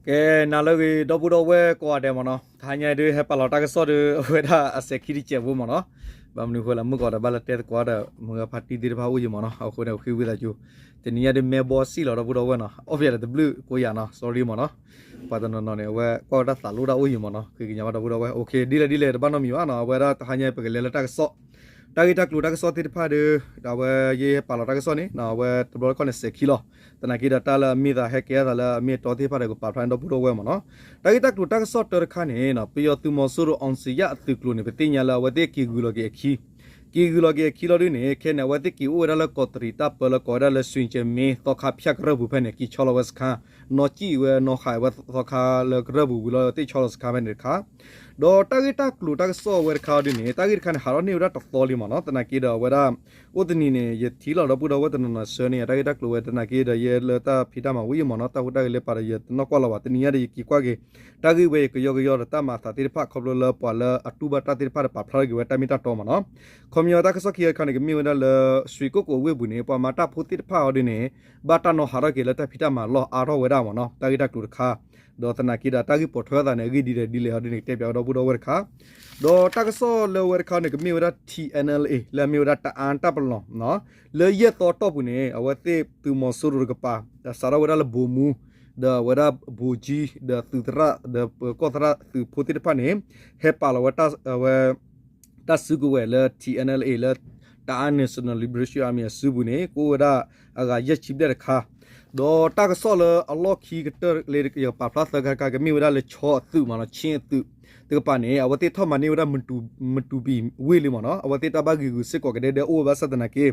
ကဲ နၤလၢအဂ့ၤ ဒီပုၢ်ဒီဝဲၢ်ကိးဂၤဒဲးမ့ၢ်နီၤ, တဟါညါအံၤဒုး ဟဲပာ်လီၤတၢ်ကစီၣ်ဒီး အဝဲဒၣ်အစဲးခံတစဲးဖိမ့ၢ်နီၤ, ဘၣ်မနုၤဃိလဲၣ် မုၢ်ကီးဒီးဘၣ်လၢတဲသကိးဒီး မုၢ်ဂၤဖါတံၢ်သ့ၣ်တဖၣ်အိၣ်ယံၤမ့ၢ်နီၤ, အဃိန့ၣ် ဃ့ဝံသးစူၤ, တနံၤညါဒုး မဲဘီစံၣ်လီၤ ဒီပုၢ်ဒီဝဲၢ်နီၤ, အီၣ်ဖျဲးဒီးတဘျုးကိးယၤနီၤ sorry မ့ၢ်နီၤ, ပှၤတနီၤနီၤန့ၣ် အဝဲကွၢ်ဝဲဒၣ်သးလိၣ်တၢ်အိၣ်ယံၤမ့ၢ်နီၤ, ဃ့ကညးဘၣ်ဒီပုၢ်ဒီဝဲၢ် ဒ်လဲၣ်ဒ်လဲၣ် တဘၣ်နီတမံၤဘၣ်နီၤ, အဝဲဒၣ်တဟါညါအံၤ ပကလဲၤလၢတၢ်ကစီၣ် တၢ်ဂ့ၢ်တၢ်ကျိၤတၢ်ကစီၣ်သ့ၣ်တဖၣ်ဒီး အဝဲယဟဲပာ်လီၤတၢ်ကစီၣ်န့ၣ် အဝဲတဘျီတခီၣ်န့ၣ် စဲးခံလီၤ, သနာ်က့ဒီးတၢ်လၢအမ့ၢ်သးဟဲကဲထီၣ်သးလၢအမ့ၢ်အတီသ့ၣ်တဖၣ်ဒီး ကပာ်ဖျါန့ၢ်ဒီပုၢ်ဒီဝဲၢ်မ့ၢ်နီၤ, တၢ်ဂ့ၢ်တၢ်ကျိၤတၢ်ကစီၣ်တၢတခါန့ၣ် ပယီၤသုးမီၤစိရိၤ အောင်ဇေယျ အသုးကျိၤန့ၣ် ပသ့ၣ်ညါလၢအဝဲသ့ၣ်က့ၤဂုာ်လီၤက့ၤအခံ က့ၤဂုာ်လီၤက့ၤအခံလီၤဒုးန့ၣ် ခဲန့ၣ် အဝဲသ့ၣ်က့ၤအိၣ်ဝဲဒၣ်လၢကီးတရံးတၢ်ပၢလၢကိးဝဲဒၣ်လၢ ဆွံကၠဲမ့ သီခါဖၠၣ်ကရၢၢ်ပူၤဖဲန့ၣ် က့ၤဆီလီၤဝဲစခါ, နီၢ်ကံၣ်ဝဲနီၢ်ဃာ်ဝဲသီခါလၢကရၢၢ်ပူၤဝံၤလီၤ သ့ၣ်ဆီလီၤစခါဖဲန့ၣ်တခါ, ဒီးတၢ်ဂ့ၢ်တၢ်ကျိၤတၢ်ကစီၣ်အဝဲတခါဒုးန့ၣ် တၢ်ဂ့ၢ်တခါန့ၣ် ဟးထီၣ်န့ၢ်ဝဲဒၣ်တသီလံမ့ၢ်နီၤ, သနာ်က့ဒီးအဝဲဒၣ် အိၣ်တနံၤန့ၣ် ယထံၣ်လီၤဒီပုၢ်ဒီဝဲၢ်တနီၤနီၤဆှၢန့ၢ် တၢ်ဂ့ၢ်တၢ်ကျိၤဝဲ သနာ်က့ဒီးယဲလၢတၢ်ဖံးတၢ်မၤဝံၤယံၤမ့ၢ်နီၤ, တၢ်ဟူးတၢ်ဂဲၤလၢပာ်ဒီး ယတနီၣ်ကွၢ်လီၤဘၣ်, တနံၤညါဒီးယက့ၤကွၢ်က့ၤ တၢ်ဂ့ၢ်ဝဲ ယကယီကယီဒီးတၢ်မၤအသးသ့ၣ်တဖၣ် ခီဖျိလၢပှၤလၢအတူၢ်ဘၣ်တၢ်သ့ၣ်တဖၣ်ဒီးပာ်ဖျါထီၣ်က့ၤဝဲတၢ်မ့ၢ်တၢ်တီမ့ၢ်နီၤ, ခီပညီတၢ်ကစီၣ်ခံခါတခါန့ၣ် ကမ့ၢ်ဝဲဒၣ်လၢ ရွှေကုက္ကိုဝ့ၢ်ပူၤန့ၣ် ပှၤမၤတၢ်ဖိသ့ၣ်တဖၣ်အီၤဒုးန့ၣ် ဘၣ်တၢ်နီၤဟးထီၣ်က့ၤလၢတၢ်ဖံးတၢ်မၤလီၢ်အါထီၣ်ဝဲဒၣ်မ့ၢ်နီၤ, တၢ်ဂ့ၢ်တၢ်ကျိၤတခါ, ဒီးသနာ်က့ဒီးတၢ်ဂ့ၢ်ပိာ်ထွဲအသးန့ၣ် အဂ့ၢ်ဒ်လဲၣ်ဒ်လဲၣ်အီၤဒုးန့ၣ် ကတဲပၠးဝဲဒီပုၢ်ဒီဝဲၢ်တခါ, ဒီးတၢ်ကစီၣ်လၢဝဲတခါန့ၣ် ကမ့ၢ်ဝဲဒၣ် ထံ NLA လၢအမ့ၢ်ဝဲဒၣ်တအါတၢ်ပလီၢ် လၢယဲၢ်သီတီၢ်ပူၤန့ၣ် အဝဲသ့ၣ်သုးမီၤစိရိၤတကပၤ စးထီၣ်ဝဲဒၣ်လၢဘိမူ ဒီးအဝဲဒၣ် ဘိကၠံ ဒီးသုးသရၣ် ဒီးပကီၢ်သရၣ်သုးဖိသ့ၣ်တဖၣ်န့ၣ် ဟဲပာ်လီၤဝဲ အဝဲ တၢ်စုကဝဲၤလၢ ထံ NLA လၢ တအါ National Liberation Army အစုပူၤန့ၣ် ကအိၣ်ဝဲဒၣ်အဂၤယဲၢ်ဆံဘျဲၣ်တခါ, ဒီးတၢ်ကစီၣ်လၢအလီၢ်ခံကတၢၢ်လၢယကပာ်ဖျါသၢခါတခါ ကမ့ၢ်ဝဲဒၣ်လၢခၠ့အသုးမ့ၢ်နီၤ, ခၠ့အသုးတကပၤန့ၣ် အဝဲသ့ၣ်ထီၣ်မၤန့ၢ်ဝဲဒၣ် မတူၤပံၤဝ့ၢ်လံမ့ၢ်နီၤ, အဝဲသ့ၣ်တၢ်ဘၣ်ဂံာ်ဂုာ်စ့ၢ်ကီးကဒဲဒဲအိၣ်ဝဲဘၣ်ဆၣ်သနာ်က့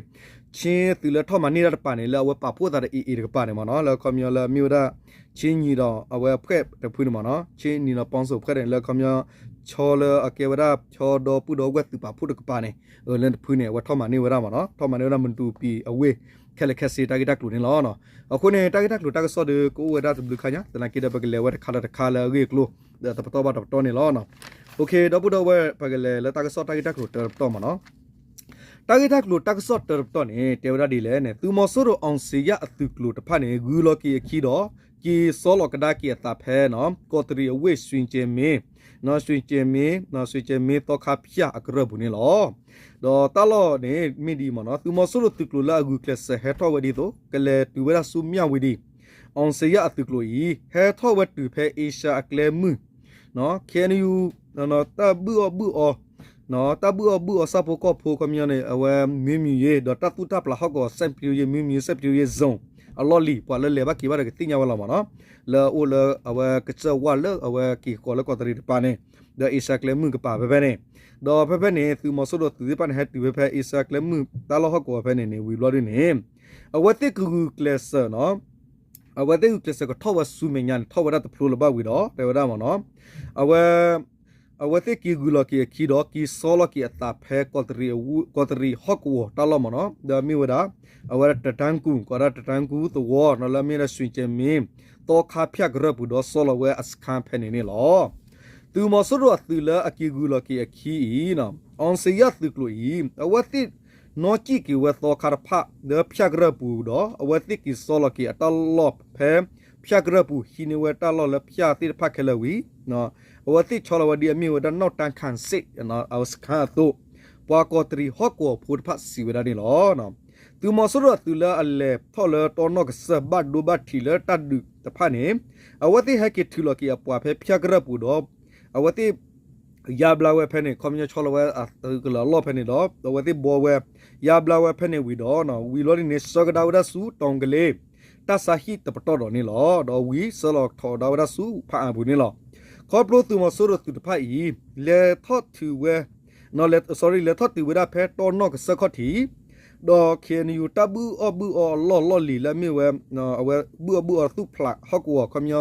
ခၠ့သုးလၢထီၣ်မၤန့ၢ်တၢ်တကပၤန့ၣ် လၢအဝဲပာ်ဖှိၣ်သးဒီး AA တကပၤန့ၣ်မ့ၢ်နီၤ, လၢခီပညီလၢအမ့ၢ်ဝဲဒၣ် ခၠ့ညီဒီးအဝဲဖှဲၣ်တဖုန့ၣ်မ့ၢ်နီၤ, ခၠ့ညီဒီးပီၣ်စိၤဖှဲၣ်န့ၣ် လၢခီပညီ ဆီလၢအကဲဝဲဒၣ် ဆီဒီပုၢ်ဒီဝဲၢ်သုးပာ်ဖှိၣ်တကပၤန့ၣ် လၢတဖုန့ၣ် အဝဲထီၣ်မၤန့ၢ်ဝဲဒၣ်မ့ၢ်နီၤ, ထီၣ်မၤန့ၢ်ဝဲဒၣ် မတူၤပံၤအဝ့ၢ် ခဲလၢာ်ခဲဆ့တၢ်ဂ့ၢ်တၢ်ကျိၤန့ၣ်လီၤ. အဃိန့ၣ် တၢ်ဂ့ၢ်တၢ်ကျိၤတၢ်ကစီၣ်ဒီး ကအိၣ်ဝဲဒၣ်တဘျုးခါညါ သနာ်က့ဒီး ပကလဲၤဝဲတခါလၢတခါလၢအဂ့ၢ်အကျိၤ ဒီးတပတီၢ်ဘၣ်တပတီၢ်န့ၣ်လီၤ. ဒီပုၢ်ဒီဝဲၢ် ပကလဲၤလၢတၢ်ကစီၣ်တၢ်ဂ့ၢ်တၢ်ကျိၤတၢတပတီၢ်မ့ၢ်နီၤ, တၢ်ဂ့ၢ်တၢ်ကျိၤတၢ်ကစီၣ်တၢတပတီၢ်န့ၣ် တဲဝဲဒၣ်ဒ်လဲၣ်န့ၣ် သုးမီၤစိရိၤ အောင်ဇေယျ အသုးကျိၤတဖၣ်န့ၣ် ဂုၤလီၤက့ၤအခံဒီး က့ၤစီလီၤကဒါက့ၤအသးဖဲ ကီးတရံးအဝ့ၢ် ဆွံကၠဲမ့ ဆွံကၠဲမ့ ဆွံကၠဲမ့ သီခါဖၠၣ်အကရၢၢ်ပူၤန့ၣ်လီၤ. ဒီးတၢ်လီၢ်န့ၣ် မ့ၢ်ဒ်အံၤမ့ၢ်နီၤ, သုးမီၤစိရိၤသုးကျိၤလၢအဂုာ်ကျဲးစၢးဟဲထီၣ်ဝဲဒ်သိး ကလဲၤတုၤဝဲဒၣ်ဆူမၠၣ်ဝတံၤ အောင်ဇေယျ အသုးကျိၤအံၤ ဟဲထီၣ်ဝဲတုၤဖဲအ့ရှါအကျဲမုၢ် KNU တၢ်ဘုၣ်အီၣ်ဘုၣ်အီ တၢ်ဘုၣ်အီၣ်ဘုၣ်အီ ဆၣ်ဖိကီၢ်ဖိ ခီပညီန့ၣ် အဝဲ မွေးမြူရေး ဒီးတၢ်သူၣ်တၢ်ပျၢ်ဟီၣ်ကဝီၤ စိုက်ပျိုးရေး မွေးမြူရေး စိုက်ပျိုးရေး zone အလီၢ်လံၤ ပှၤလၢလဲၤဘၣ်က့ၤဘၣ်ဒီးကသ့ၣ်ညါဝဲလီၤမ့ၢ်နီၤ, လၢအအိၣ်လၢအဝဲကစၢၢ်ဝါလၢအဝဲက့ၤဃီၤလၢကီးတရံးတပၤန့ၣ် ဒီးအ့ရှါကျဲမုၢ်ကပၤဖဲဖဲန့ၣ်, ဒီးဖဲဖဲန့ၣ် သုးမီၤစိရိၤသုးသ့ၣ်တဖၣ်န့ၣ် ဟဲတုၤဖဲဖဲအ့ရှါကျဲမုၢ်တၢ်လီၢ်ဟီၣ်ကဝီၤဖဲန့ၣ်န့ၣ် ဝံၤဘျီဒ်န့ၣ် အဝဲသ့ၣ်ကဂုာ်ကျဲးစၢးနီၤ အဝဲသ့ၣ်ဂုာ်ကျဲးစၢးကထီၣ်ဝဲဆူမဲာ်ညါန့ၣ် ထီၣ်ဝဲဒၣ်တဖျိလၢၤဘၣ်ဝံၤဒီး တဲဝဲဒၣ်မ့ၢ်နီၤ, အဝဲ အဝဲသ့ၣ်က့ၤဂုၤလီၤက့ၤအခံဒီး က့ၤစီလီၤက့ၤအသးဖဲကီးတရံးဟီၣ်ကဝီၤတၢ်လီၢ်မ့ၢ်နီၤ, ဒီးမ့ၢ်ဝဲဒၣ် အဝဲဒၣ်တတၢ်ကူၣ် ကိးဒၣ်တတၢ်ကူၣ်သဝီနီၤ လၢအမ့ၢ်ဝဲဒၣ် ဆွံကၠဲမ့ သီခါဖၠၣ်ကရၢၢ်ပူၤဒီးစီလီၤဝဲအစခါဖဲန့ၣ်န့ၣ်လီၤ. သုးမီၤစိရိၤအသုးလၢအက့ၤဂုၤလီၤက့ၤအခံအံၤ အောင်ဇေယျ သုးကျိၤအံၤ အဝဲသ့ၣ်နီၣ်ကံၣ်က့ၤဝဲသီခါတဖၣ် လၢဖၠၣ်ကရၢၢ်ပူၤဒီး အဝဲသ့ၣ်က့ၤစီလီၤက့ၤအတၢ်လီၢ်ဖဲ ဖၠၣ်ကရၢၢ်ပူၤ ဟံးန့ၢ်ဝဲတၢ်လီၢ်လၢဖၠၣ်သ့ၣ်တဖၣ်ခဲလၢာ်ဝံၤ အဝဲသ့ၣ်ဆီလီၤဝဲဒ်အမ့ၢ်ဝဲဒၣ် နီၣ်တၢ်ခၣ်စ့ၣ် အစခါအသိး ပှၤကီးတရံးဟီၣ်ကဝီၤဖိတဖၣ်စံးဝဲဒၣ်န့ၣ်လီၤ. သုးမီၤစိရိၤအသုးလၢအလဲၤထီၣ်လၢတီနီၣ်ကစၢၢ်ဘၣ်ဒိဘၣ်ထံးလၢတၢ်ဒုးတဖၣ်န့ၣ် အဝဲသ့ၣ်ဟဲက့ၤထုးလီၤက့ၤအပှၤဖဲဖၠၣ်ကရၢၢ်ပူၤဒီး အဝဲသ့ၣ် ယါဘျါဝဲဖဲန့ၣ် ခီပညီဆီလီၤဝဲအသုးကလၢၤအလီၢ်ဖဲန့ၣ်ဒီး အဝဲသ့ၣ်ဘှီဝဲ ယါဘျါဝဲဖဲန့ၣ်ဝံၤဒီး ဝံၤလီၤဒ်န့ၣ် ဆှၢကဒါဝဲဒၣ်ဆူ တီၤကလ့ တၢ်ဆါဟံၣ်တပတီၢ်ဒီးန့ၣ်လီၤ. ဒီးဝံၤဆှၢလီၤထီၣ်ဒါဝဲဒၣ်ဆူဖးအါပူၤန့ၣ်လီၤ. ခီဖျိသုးမီၤစိရိၤသုးတဖၣ်အံၤ လဲၤထီၣ်ထုးဝဲ sorry လဲၤထီၣ်တုၤဝဲဒၣ်ဖဲတီနီၢ်ကစၢၢ်ခီၣ်ထံး ဒီး KNU တၢ်ဘုၣ်အီၣ်ဘုၣ်အီအလီၢ်လီၢ်လံၤလၢအမ့ၢ်ဝဲ အဝဲဘုၣ်အီၣ်ဘုၣ်အီသူၣ်ဖျးဟီၣ်ကဝီၤခီပညီ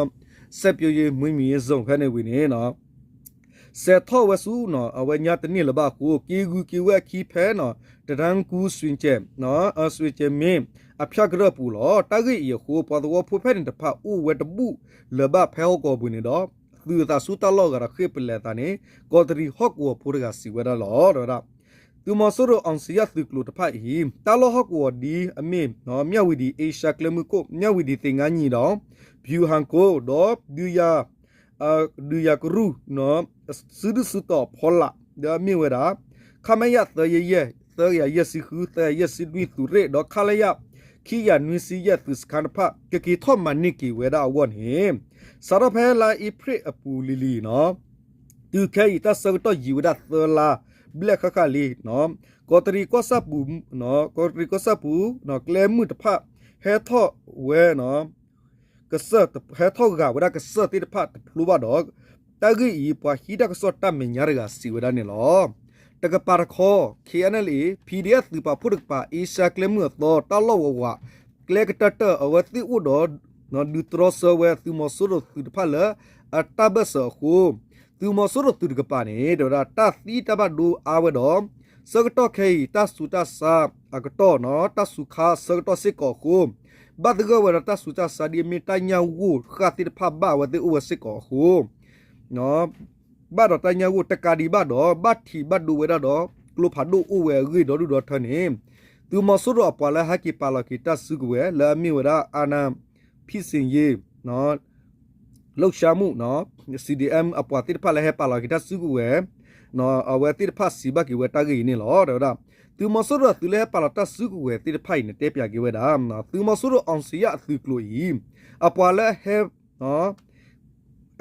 စိုက်ပျိုးရေး မွေးမြူရေး zone ဖဲန့ၣ်ဝံၤန့ၣ် စဲးထီၣ်ဝဲဆူ အဝဲညါတန့ၢ်လၢၤဘၣ်အဃိ က့ၤဂုၤက့ၤဝဲအခံဖဲ တတၢ်ကူၣ် ဆွံကဲ ဆွံကဲမ့ၢ် အဖၠၣ်ကရၢၢ်ပူၤလီၤ. တၢ်ဂ့ၢ်အံၤအဃိ ပှၤသဝီဖိဖဲန့ၣ်တဖၣ်အိၣ်ဝဲတဘူၣ်လၢၤဘၣ်ဖဲဟီၣ်ကဝီၤပူၤန့ၣ်ဒီး သုးအသးဆူတၢ်လီၢ်အဂၤဒီးဃ့ၢ်ပလဲၤအသးန့ၣ် ကီးတရံးဟီၣ်ကဝီၤဖိတဂၤစံးဝဲဒၣ်လီၤ. တဲဝဲဒၣ် သုးမီၤစိရိၤ အောင်ဇေယျ သုးကျိၤတဖၣ်အံၤ တၢ်လီၢ်ဟီၣ်ကဝီၤဒ်အမ့ၢ် မြဝတီ အ့ရှါကျဲမုၢ်ခိၣ် မြဝတီ သင်္ဃန်းညီနောင် ဗျူဟာကုန်း ဒီး ဒုးယၤ ဒုးယၤကရူၢ် စုဒုၣ်စုတီၤအဖီလာ် ဒီးအမ့ၢ်ဝဲဒၣ် ခမရ သၢကယၤယဲၢ်ဆံဃု သၢကယၤယဲၢ်ဆံနွံ သုးရ့ၣ် ဒီး ခလရ ခံကယၤနွံဆံယဲၢ် သုးစခန်းတဖၣ် ကက့ၤထီၣ်မၤန့ၢ်က့ၤဝဲဒၣ်အဂီၢ်န့ၣ် စးထီၣ်ဖဲလါအ့ဖြ့ၣ်အပူၤလံၤလံၤနီၤ တုၤခဲအံၤ တၢ်ဆၢကတီၢ်ယံာ်ဝဲဒၣ်သၢလါ ဘျဲၣ်ဃၣ်ဃၣ်လံ ကီးတရံးကီၢ်ဆၣ်ပူၤ ကီးတရံးကီၢ်ဆၣ်ပူၤ ကျဲမုၢ်တဖၣ် ဟဲထီၣ်ဝဲ ကစၢၢ် ဟဲထီၣ်ဂာ်ဝဲဒၣ်ကစၢၢ်သ့ၣ်တဖၣ်တဖျိဘၣ်ဒီး တၢ်ဂ့ၢ်အံၤ ပှၤဟံးတၢ်ကစီၣ်တၢ်မဲာ်ညါတဂၤစံးဝဲဒၣ်န့ၣ်လီၤ. တကပၤတခီ ခ့ၣ်အဲၣ်ၣ်အဲၣ် PDF သုးပာ်ဖှိၣ်တကပၤ အ့ရှါကျဲမုၢ်အသီ တၢ်လီၢ်ဝးဝး ကျဲကတၢၢ်တၢၢ် အဝဲသ့ၣ်အိၣ်ဒီး ဒုးတြီဆၢဝဲသုးမီၤစိရိၤသုးတဖၣ်လၢ အတၢ်ဘၢၣ်စၢၤအဃိ သုးမီၤစိရိၤသုးတကပၤန့ၣ် တဲဝဲဒၣ်တၢ်သံတၢ်ဘၣ်ဒိအါဝဲဒီး ဆၢကတီၢ်ခဲအံၤ တၢ်ဆူးတၢ်ဆါအကတီၢ်နီၤ တၢ်ဆူးခါဆၢကတီၢ်စ့ၢ်ကီးအဃိ ဘၣ်သဂၢၢ်ဝဲဒီးတၢ်ဆူးတၢ်ဆါဒ်အမ့ၢ်တၢ်ညၣ်ဂိၢ်ဃၣ်သ့ၣ်တဖၣ်ဘၣ်အဝဲသ့ၣ်အိၣ်ဝဲစ့ၢ်ကီးအဃိ ဘၣ်ဒီးတၢ်ညၣ်ဂိၢ်တကးဒံးဘၣ်ဒီး ဘၣ်ထံးဘၣ်ဒိဝဲဒၣ်ဒီး ကျိဖးဒိၣ်အိၣ်ဝဲအဂ့ၢ်ဒီဒူၣ်ဒီထၢန့ၣ် သုးမီၤစိရိၤအပှၤလၢဟဲက့ၤပာ်လီၤက့ၤတၢ်စုကဝဲၤလၢအမ့ၢ်ဝဲဒၣ် အာဏာဖီဆန်ရေး လှုပ်ရှားမှု CDM အပှၤသ့ၣ်တဖၣ်လၢဟဲပာ်လီၤက့ၤတၢ်စုကဝဲၤ အဝဲသ့ၣ်တဖၣ်စံးဘၣ်က့ၤဝဲတၢ်ဂ့ၢ်အံၤန့ၣ်လီၤ. တဲဝဲဒၣ် သုးမီၤစိရိၤအသုးလၢဟဲပာ်လီၤတၢ်စုကဝဲၤသ့ၣ်တဖၣ်အံၤန့ၣ် တဲပၠးက့ၤဝဲဒၣ် သုးမီၤစိရိၤ အောင်ဇေယျ အသုးကျိၤအံၤ အပှၤလၢ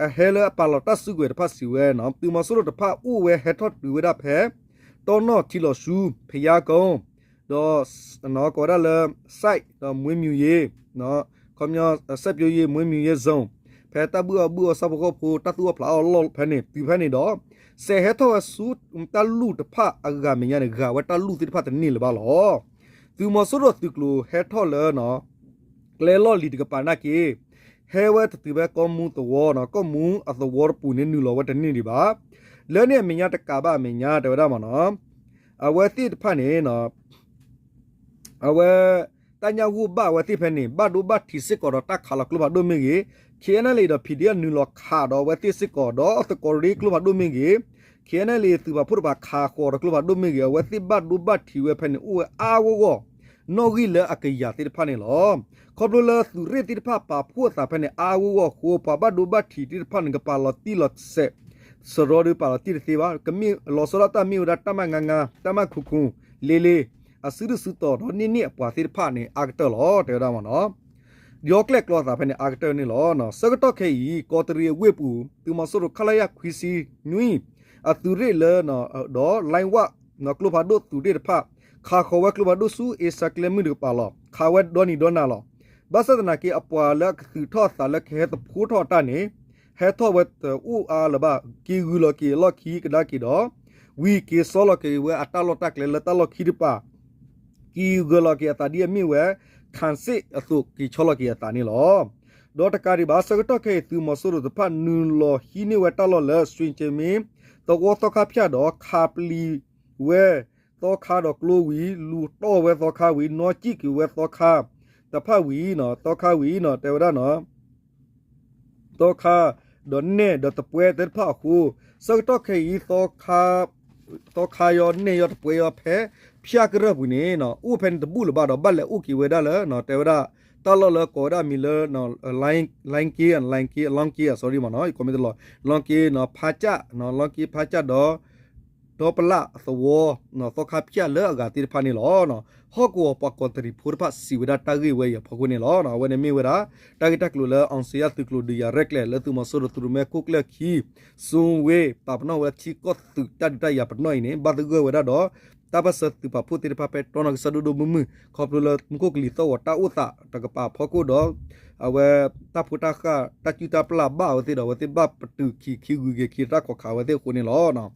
အဟဲလၢအပာ်လီၤတၢ်စုကဝဲၤတဖၣ်စံးဝဲနီၤ သုးမီၤစိရိၤတဖၣ်အိၣ်ဝဲဟဲထီၣ်တုၤဝဲဒၣ်ဖဲ တီၢ်နီၣ်ထံလီၤဆူ ဘုရားကုန်း ဒီး ကိးဝဲဒၣ်လၢ site ဒီး မွေးမြူရေး ခီပညီ စိုက်ပျိုးရေး မွေးမြူရေး zone ဖဲတၢ်ဘုၣ်အီၣ်ဘုၣ်အီၣ်ဆၣ်ဖိကီၢ်ဖိ တၢ်သူၣ်အီၣ်ဖျးအီၣ်အလီၢ်ဖဲန့ၣ် တုၤဖဲန့ၣ်ဒီး စဲးဟဲထီၣ်ဝဲဆူတၢ်လူၢ်တဖၣ်အဂၤမဲာ်ညါန့ၣ် ဂာ်ဝဲတၢ်လူၢ်သ့ၣ်တဖၣ်တန့ၢ်လၢၤဘၣ်လီၤ. သုးမီၤစိရိၤသုးကျိၤဟဲထီၣ်လၢ ကျဲလီၢ်လံၤတကပၤနာ်က့ ဟဲဝဲတတုၤဖဲကီၢ်မူသဝီနီၤ ကီၢ်မူအသဝီတပူၤန့ၣ် နုာ်လီၤဝဲတန့ၢ်ဒံးဘၣ်. လၢန့ၣ်အမဲာ်ညါတကးဘၣ်အမဲာ်ညါ တဲဝဲဒၣ်မ့ၢ်နီၤ အဝဲသ့ၣ်တဖၣ်န့ၣ် အဝဲ တၢ်ညၣ်ဂိၢ်ဘၣ်အဝဲသ့ၣ်ဖဲန့ၣ် ဘၣ်ဒိဘၣ်ထံးစ့ၢ်ကီးဒီးတၢ်ခးလီၤကျိဖးဒိၣ်မ့ၢ်ဂ့ၤ, ခ့ၣ်အဲၣ်အလ့ဒီး ဖံးဒ့အနုာ်လီၤခးဒီးအဝဲသ့ၣ်စ့ၢ်ကီး ဒီးသကိးရ့ကျိဖးဒိၣ်မ့ၢ်ဂ့ၤ, ခ့ၣ်အဲၣ်အလ့ သုးပာ်ဖှိၣ်တကပၤခးဃီၤဒီးကျိဖးဒိၣ်မ့ၢ်ဂ့ၤ အဝဲသ့ၣ်ဘၣ်ဒိဘၣ်ထံးဝဲဖဲန့ၣ် အိၣ်ဝဲအါဂီၢ်ဂီၢ် နီၣ်ဂံၢ်လၢအကယၤသ့ၣ်တဖၣ်န့ၣ်လီၤ. ခီဖျိလၢသုးရ့ၣ်သ့ၣ်တဖၣ်ပာ်ဖှိၣ်အသးဖဲန့ၣ် အါဂီၢ်ဂီၢ်အဃိ ပှၤဘၣ်ဒိဘၣ်ထံးသ့ၣ်တဖၣ်န့ၣ် ကပာ်လီၤတံၢ်လီၤဆဲး စရီဒီးပာ်လီၤတံၢ်တသ့ဘၣ်. ကမ့ၢ်လီၤဆီဒၣ်တၢ်မ့ၢ်ဝဲဒၣ် တပ်မ ငါးငါး, တပ်မ ခုနစ်ခုနစ်, လေးလေး အစုဒုၣ်စုတီၤဒီးန့ၢ်န့ၢ်အပှၤသ့ၣ်တဖၣ်န့ၣ် အါကတၢၢ်လီၤ တဲဝဲဒၣ်မ့ၢ်နီၤ. ဒီးကျဲၣ်ကျီသးဖဲန့ၣ် အါကတၢၢ်န့ၣ်လီၤ. ဆၢကတီၢ်ခဲအံၤ ကီးတရံးအဝ့ၢ်ပူၤ သုးမီၤစိရိၤ ခလရ ခွံဆံနွံ အသုးရ့ၣ်လၢ ဒီး လိုင်းဝ ကျိဖးဒိၣ်သုးရ့ၣ်တဖၣ် ခးဃီၤဝဲကျိဖးဒိၣ်ဆူ အ့ရှါကျဲမုၢ်တကပၤလီၤ. ခးဝဲဒီနံၤဒီနၤလီၤ. ဘၣ်ဆၣ်သနာ်က့ အပှၤလၢအကသုးထီၣ်အသးလၢကဟဲသဖှိထီၣ်အတၢ်န့ၣ် ဟဲထီၣ်ဝဲတအိၣ်အါလၢၤဘၣ်. က့ၤဂုာ်လီၤက့ၤအလီၢ်ခံကဒါက့ၤဒီး ဝံၤက့ၤစီလီၤက့ၤဝဲအတၢ်လီၢ်တၢ်ကျဲလၢတၢ်လီၢ်ခံတကပၤ က့ၤဂုာ်လီၤက့ၤအသးဒ်အမ့ၢ်ဝဲ ခံစစ် အသိး က့ၤဆီလီၤက့ၤအသးန့ၣ်လီၤ. ဒီးတကးဒံးဘၣ် ဆၢကတီၢ်ခဲအံၤ သုးမီၤစိရိၤတဖၣ် နုာ်လီၤဟံးန့ၢ်ဝဲတၢ်လီၢ်လၢ ရွှေတိဂုံ သဝီသီခါဖၠၣ်ဒီး ခးပျံၤဝဲ သီခါဒီးကျိဝံၤ လူၤတီၢ်ဝဲသီခါဝံၤ နီၣ်စံၣ်က့ၤဝဲသီခါတဖၣ်ဝံၤ သီခါဝံၤ တဲဝဲဒၣ်နီၤ သီခါဒီးနဲၣ်ဒီးတပွဲသ့ၣ်တဖၣ်အဃိ ဆၢကတီၢ်ခဲအံၤ သီခါယီၤနဲၣ်ယီၤတပွဲယီၤဖဲ ဖၠၣ်ကရၢၢ်ပူၤန့ၣ် အိၣ်ဖဲန့ၣ်တဘူၣ်လၢၤဘၣ်ဒီး ဘၣ်လဲၤအိၣ်က့ၤဝဲဒၣ်လၢ တဲဝဲဒၣ် တၢ်လီၢ်လၢကိးဝဲဒၣ်အမံၤလၢ လိုင်းက့ လိုင်းက့ sorry မ့ၢ်နီၤ ယကိးမ့ၢ်တလီၤ လိုင်းက့ ဖးကၠၣ် လိုင်းက့ ဖးကၠၣ်ဒီး ဒီပလၣ်သဝီ သီခါဖၠၣ်လၢအဂၤသ့ၣ်တဖၣ်န့ၣ်လီၤ. ဟီၣ်ကဝီၤပှၤကီးတရံးဖိတဖၣ်စံးဝဲဒၣ်တၢ်ဂ့ၢ်ဝဲအံၤအဖီခိၣ်န့ၣ်လီၤ. အဝဲန့ၣ်မ့ၢ်ဝဲဒၣ် တၢ်ဂ့ၢ်တၢ်ကျိၤလၢ အောင်ဇေယျ သုးကျိၤ ဒုးယၤရဲၣ်ကျဲၤ လၢသုးမီၤစိရိၤသုးရူးမဲခိၣ်ကျၢၢ်ခံ စုဝ့ ပာ်ပနီၣ်ဝဲထံကီၢ်သုးတၢ်ဒုးတၢ်ယၤပနီၣ်အံၤန့ၣ် ဘၣ်သဂၢၢ်ဝဲဒၣ်ဒီး တၢ်ပၢၢ်ဆၢသုးပာ်ဖှိၣ်သ့ၣ်တဖၣ်ဖဲတီနီၢ်ကစၢ်ဒိၣ်ဒိၣ်မုၢ်မုၢ် ခီဖျိလၢမူခိၣ်ကလံၤသီၣ်ဂီၤတၢ်အိၣ်သးတကပၤအဖီခိၣ်ဒီး အဝဲတၢ်ဖိတၢ်ဃၢ် တၢ်စုၣ်တၢ်ပျၢ်ဘၣ်အဝဲသ့ၣ်ဒီး အဝဲသ့ၣ်ဘၣ်ပတုာ်ခံခံဂုၤက့ၤခံတၢ်ခိးခးဝဲသ့ၣ်အဃိန့ၣ်လီၤ.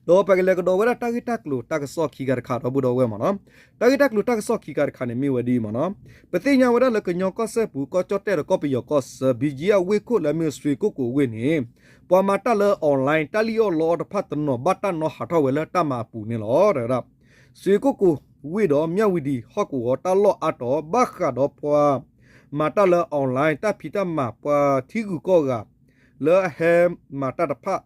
ဒီးပကလဲၤကဒီးဝဲဒၣ်တၢ်ဂ့ၢ်တၢ်ကျိၤတၢ်ကစီၣ်ခံခါတခါဒီပုၢ်ဒီဝဲၢ်မ့ၢ်နီၤ. တၢ်ဂ့ၢ်တၢ်ကျိၤတၢ်ကစီၣ်ခံခါတခါန့ၣ်မ့ၢ်ဝဲဒ်အံၤမ့ၢ်နီၤ. ပသ့ၣ်ညါဝဲဒၣ်လၢကညီကီၢ်စဲၣ်ပူၤ ကီၢ်ကၠီၣ်တဲၣ်ဒီးကီၢ်ပယီၤကီၢ်ဆၢ ဘံၣ်ကၠံအဝ့ၢ်ခိၣ်လၢအမ့ၢ်စှ့ကိၣ်ကိၣ်ဝ့ၢ်န့ၣ် ပှၤမၤတၢ်လၢ online တၢ်လံၣ်အီၣ်လီအီၣ်တဖၣ်တနီၤဘၣ်တၢ်နီၤဟးထီၣ်ဝဲလၢတၢ်မၤအပူၤန့ၣ်လီၤ. တဲဝဲဒၣ် စှ့ကိၣ်ကိၣ်ဝ့ၢ်ဒီး မြဝတီ ဟီၣ်ကဝီၤတၢ်လီၢ်အါတီၤ ဘၣ်ဃးဒီးပှၤမၤတၢ်လၢ online တၢ်ဖံးတၢ်မၤ ပှၤထံဂုၤကီၢ်ဂၤ လၢအဟဲမၤတၢ်တဖၣ်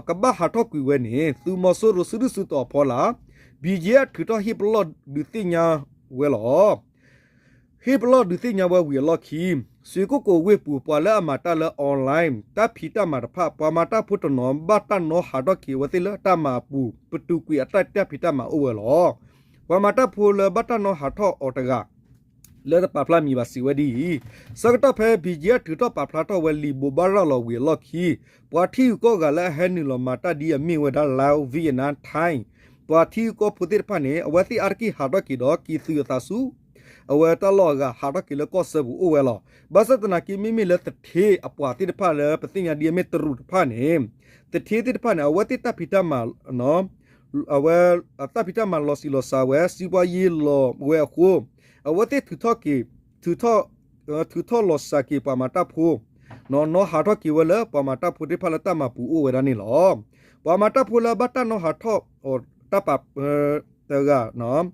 ကဘၣ်ဟးထီၣ်ကွံာ်ဝဲန့ၣ် သုးမီၤစိရိၤစုဒုၣ်စုတီၤအဖီလာ် BGF ထုးထီၣ်ဟ့ၣ်ပလီၢ်ဒုးသ့ၣ်ညါဝဲလီၤ. ဟ့ၣ်ပလီၢ်ဒုးသ့ၣ်ညါဝဲဝံၤအလီၢ်ခံ, စွ့ၣ်ကိၣ်ကိၤဝ့ၢ်ပူၤ ပှၤလၢအမၤတၢ်လၢ online တၢ်ဖံးတၢ်မၤတဖၣ် ပှၤမၤတၢ်ဖိတနီၤ ဘၣ်တၢ်နီၣ်ဟးထီၣ်က့ၤအဝဲသ့ၣ်လၢတၢ်မၤအပူၤ ပတုာ်ကွံာ်အတၢ်တၢ်ဖံးတၢ်မၤအိၣ်ဝဲလီၤ. ပှၤမၤတၢ်ဖိလၢဘၣ်တၢ်နီၣ်ဟးထီၣ်အီၤတဂၤ လၢတပာ်ဖျါမံၤဘၣ်စံးဝဲဒ်အံၤ, ဆၢကတီၢ်ဖဲ BGF ထုးထီၣ်ပာ်ဖျါထီၣ်ဝဲလံာ်ဘိးဘၣ်ရၤလီၤဝံၤအလီၢ်ခံ, ပှၤထံဂုၤကီၢ်ဂၤလၢအဟဲနုာ်လီၤမၤတၢ်ဒ်အမ့ၢ်ဝဲဒၣ် Laos, Vietnam, Thai ပှၤထံဂုၤကီၢ်ဖိသ့ၣ်တဖၣ်န့ၣ် အဝဲသ့ၣ်အါတက့ၢ်ဟးထီၣ်က့ၤဒီးက့ၤသုးအသးဆူ အဝဲတၢ်လီၢ်အဂၤ ဟးထီၣ်က့ၤလၢကီၢ်စၢဖှိၣ်အိၣ်ဝဲလီၤ. ဘၣ်ဆၣ်သနာ်က့ မ့မ့ၢ်လၢသထ့အပှၤသ့ၣ်တဖၣ်လၢ ပသ့ၣ်ညါဒ်အမ့ၢ်တရူးတဖၣ်န့ၣ်, သထ့သ့ၣ်တဖၣ်န့ၣ် အဝဲသ့ၣ်တၢ်ဖံးတၢ်မၤ အဝဲ တၢ်ဖံးတၢ်မၤလီၤဆံးလီၤစှၤဝဲ စံးပှၤယ့လီၤဝဲအဃိ, အဝဲသ့ၣ်ထုးထီၣ်က့ၤ ထုးထီၣ် ထုးထီၣ်လီၤစှၤက့ၤပှၤမၤတၢ်ဖိ, နီၣ်ဟးထီၣ်က့ၤဝဲလၢပှၤမၤတၢ်ဖိသ့ၣ်တဖၣ်လၢတၢ်မၤပူၤအိၣ်ဝဲဒၣ်န့ၣ်လီၤ. ပှၤမၤတၢ်ဖိလၢဘၣ်တၢ်နီၣ်ဟးထီၣ်အီၤ တၢ်ပာ် တဂၤ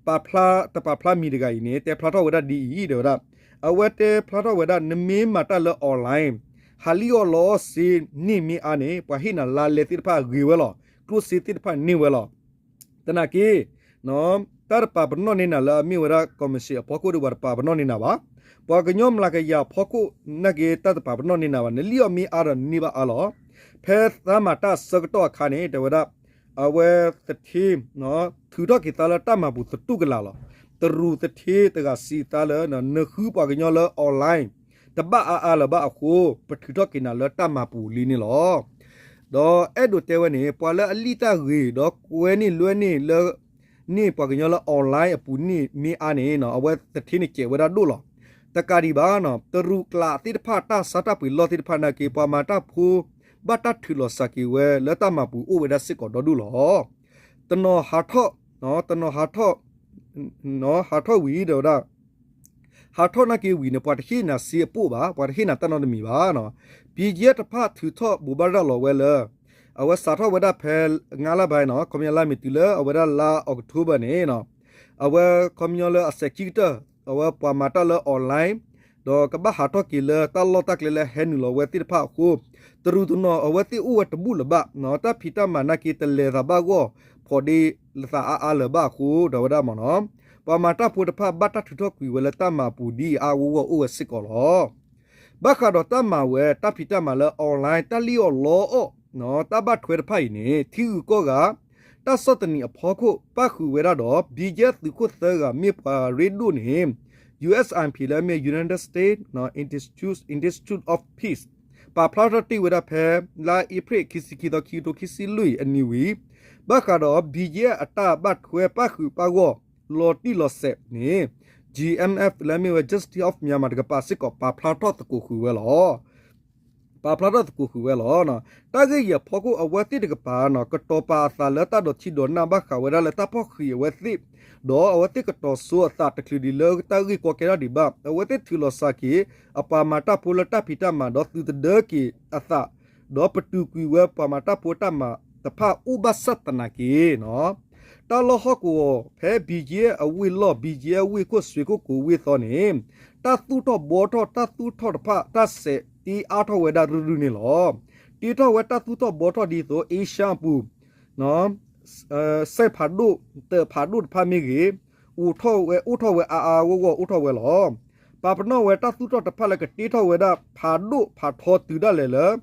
ပာ်ဖျါ တပာ်ဖျါမံၤတဂၤအံၤန့ၣ် တဲဖျါထီၣ်ဝဲဒၣ်ဒ်အံၤ တဲဝဲဒၣ်, အဝဲတဲဖျါထီၣ်ဝဲဒၣ် နမ့ၢ်မၤတၢ်လၢ online ဟးလံၣ်အီၣ်လီအီၣ်စ့န့ၢ်မ့ၢ်အါန့ၣ် ပှၤဟ့ၣ်နၤလါလဲသ့ၣ်တဖၣ်ဂ့ၤဝဲလီၤ. ကျိၣ်စ့သ့ၣ်တဖၣ်န့ၢ်ဝဲလီၤ. သနာ်က့ တၢ်တပာ်ပနီၣ်န့ၢ်နၤလၢအမ့ၢ်ဝဲဒၣ် commission အဖီခိၣ်ဒီး ပှၤတပာ်ပနီၣ်န့ၢ်နၤဘၣ်. ပှၤကညီမျးကယၤဖီခိၣ်နာ်က့ တၢ်တပာ်ပနီၣ်န့ၢ်နၤဘၣ်. နလံၣ်အီၣ်မ့ၢ်အါဒီးနန့ၢ်ဘၣ်အါလီၤ. ဖဲသးမၤတၢ်ဆၢကတီၢ်အခါန့ၣ် တဲဝဲဒၣ် အဝဲသထ့ ထုးထီၣ်က့ၤသးလၢတၢ်မၤပူၤသတူၢ်ကလာ်လီၤ. တရူးသထ့တဂၤစံးသးလၢ နဃုပှၤကညီလၢ online တဘၣ်အါအါလၢၤဘၣ်အဃိ ပထုးထီၣ်က့ၤနၤလၢတၢ်မၤပူၤလံန့ၣ်လီၤ. ဒီးအဲၣ်ဒိးတဲဝဲန့ၣ် ပှၤလၢအလံၣ်တၢ်ဂ့ၤ ဒီးကွဲန့ၢ်လွဲန့ၢ်လၢ န့ၢ်ပှၤကညီလၢ online အပူၤန့ၢ်မ့ၢ်အါန့ၣ် အဝဲသထ့န့ၣ်ကဲးဝဲဒၣ်ဒိၣ်လီၤ. တကးဒံးဘၣ် တရူးကျးသ့ၣ်တဖၣ် တၢ်ဆါတၢ်ပှ့ၤလီၢ်သ့ၣ်တဖၣ်နာ်က့ ပှၤမၤတၢ်ဖိ ဘၣ်တၢ်ထုးလီၤစှၤက့ၤဝဲလၢတၢ်မၤပူၤအိၣ်ဝဲဒၣ်စ့ၢ်ကီးဒီဒူၣ်လီၤ. တနီၤဟးထီၣ် တနီၤဟးထီၣ် ဟးထီၣ်ဝံၤဒီးဝဲဒၣ် ဟးထီၣ်နာ်က့ဝံၤန့ၣ် ပှၤတဟ့ၣ်နၤစ့အပိၢ်ဘၣ်, ပှၤတဟ့ၣ်နၤတၢ်နီတမံၤဘၣ်. BGF တဖၣ်ထုးထီၣ်ဘိးဘၣ်ရၤလီၤဝဲလၢ အဝဲစးထီၣ်ဝဲဒၣ်ဖဲ ငါးလပိုင်း ခီပညီလါမ့ၤတုၤလၢအဝဲဒၣ်လါအီးကထိဘၢၣ်န့ၣ် အဝဲခီပညီလၢအစဲးခံကတၢၢ် အဝဲပှၤမၤတၢ်လၢ online ဒီးကဘၣ်ဟးထီၣ်က့ၤလၢတၢ်လီၢ်တၢ်ကျဲလၢဟဲနုာ်လီၤဝဲသ့ၣ်တဖၣ်အဃိ တရူးတနီၤအဝဲသ့ၣ်အိၣ်ဝဲတဘူၣ်လၢၤဘၣ်, တၢ်ဖံးတၢ်မၤနာ်က့တလဲၤသးဘၣ်ဂီၢ် ဖီးဒ့လၢသးအါအါလၢၤဘၣ်အဃိ ဒီးဝဲဒၣ်မ့ၢ်နီၤ ပှၤမၤတၢ်ဖိတဖၣ်ဘၣ်တၢ်ထုးထီၣ်ကွံာ်ဝဲလၢတၢ်မၤအပူၤဒ်အံၤအါအါဂီၢ်ဂီၢ်အိၣ်ဝဲစ့ၢ်ကီးလီၤ. ဘၣ်ဃးဒီးတၢ်မၤဝဲတၢ်ဖံးတၢ်မၤလၢ online တၢ်လံၣ်အီၣ်လီအီၣ် တၢ်ဘၣ်ထွဲတဖၣ်အံၤန့ၣ် ထံဂုၤကီၢ်ဂၤ တၢ်ဆီၣ်သနံးအဖီခိၣ်ပၣ်ဃုာ်ဝဲဒၣ်ဒီး BGF သုးခိၣ်သၢဂၤမ့ၢ်ပှၤရ့ဒိၣ်န့ၣ် USIP လၢအမ့ၢ် United States Institute of Peace ပာ်ဖျါထီၣ်တ့ၢ်ဝဲဒၣ်ဖဲ လါအ့ဖြ့ၣ်ခံဆံခံသီ ခံကထိခံဆံလွံၢ်အနံၤဝံၤ ဘၣ်ဃးဒီး BGF အတၢ်ဘၣ်ထွဲပၣ်ဃုာ်ပၣ်ဂီၢ် လီၤတံၢ်လီၤဆဲးန့ၣ် GMF လၢအမ့ၢ်ဝဲ Justice of Myanmar တကပၤစ့ၢ်ကီး ပာ်ဖျါထီၣ်သကိးဃုာ်ဝဲလီၤ. ပာ်ဖျါထီၣ်သကိးဃုာ်ဝဲလီၤ. တၢ်ဂ့ၢ်အံၤအဖီခိၣ် အဝဲသ့ၣ်တကပၤ ကတီၤပာ်အသးလၢတၢ်ဒိးထံဒိးနၢ်ဘၣ်ဃးဝဲဒၣ်လၢတၢ်ဖီၣ်ဃံးအဝဲသ့ၣ်, ဒီးအဝဲသ့ၣ်ကတီၤစိအသးတချုးဒံးလၢတၢ်ဂ့ၢ်ကီကဲထီၣ်ဒံးဘၣ်, အဝဲသ့ၣ်ထုးလီၤစှၤက့ၤ အပှၤမၤတၢ်ဖိလၢတၢ်ဖံးတၢ်မၤ ဒီးသုးသဒၢက့ၤအသး, ဒီးပတုာ်ကွံာ်ဝဲပှၤမၤတၢ်ဖိတၢ်မၤတဖၣ်အိၣ်ဘၣ်ဆၣ်သနာ်က့ တၢ်လီၢ်ဟီၣ်ကဝီၤဖဲ BGF အဝ့ၢ်လီၢ် BGF ဝ့ၢ်ခိၣ်စွ့ၣ်ကိၣ်ကိၤဝ့ၢ်သီန့ၣ် တၢ်သူၣ်ထီၣ်ဘှီထီၣ် တၢ်သူၣ်ထီၣ်တဖၣ် တၢ်စဲးတ့အါထီၣ်ဝဲဒၣ်ရုၢ်ရုၢ်န့ၣ်လီၤ. တ့ထီၣ်ဝဲတၢ်သူၣ်ထီၣ်ဘှီထီၣ်ဒ်သိး အ့ရှါအပူၤ စဲးဖးဒိၣ် တၢးဖးဒိၣ်တဖၣ်မ့ၢ်ဂ့ၤ, အိၣ်ထီၣ်ဝဲ အိၣ်ထီၣ်ဝဲအါအါဂီၢ်ဂီၢ်အိၣ်ထီၣ်ဝဲလီၤ. ပာ်ပနီၣ်ဝဲတၢ်သူၣ်ထီၣ်တဖၣ်လၢကတ့ထီၣ်ဝဲဒၣ်ဖးဒိၣ်ဖးထီတုၤဒၣ်လဲာ်လၢ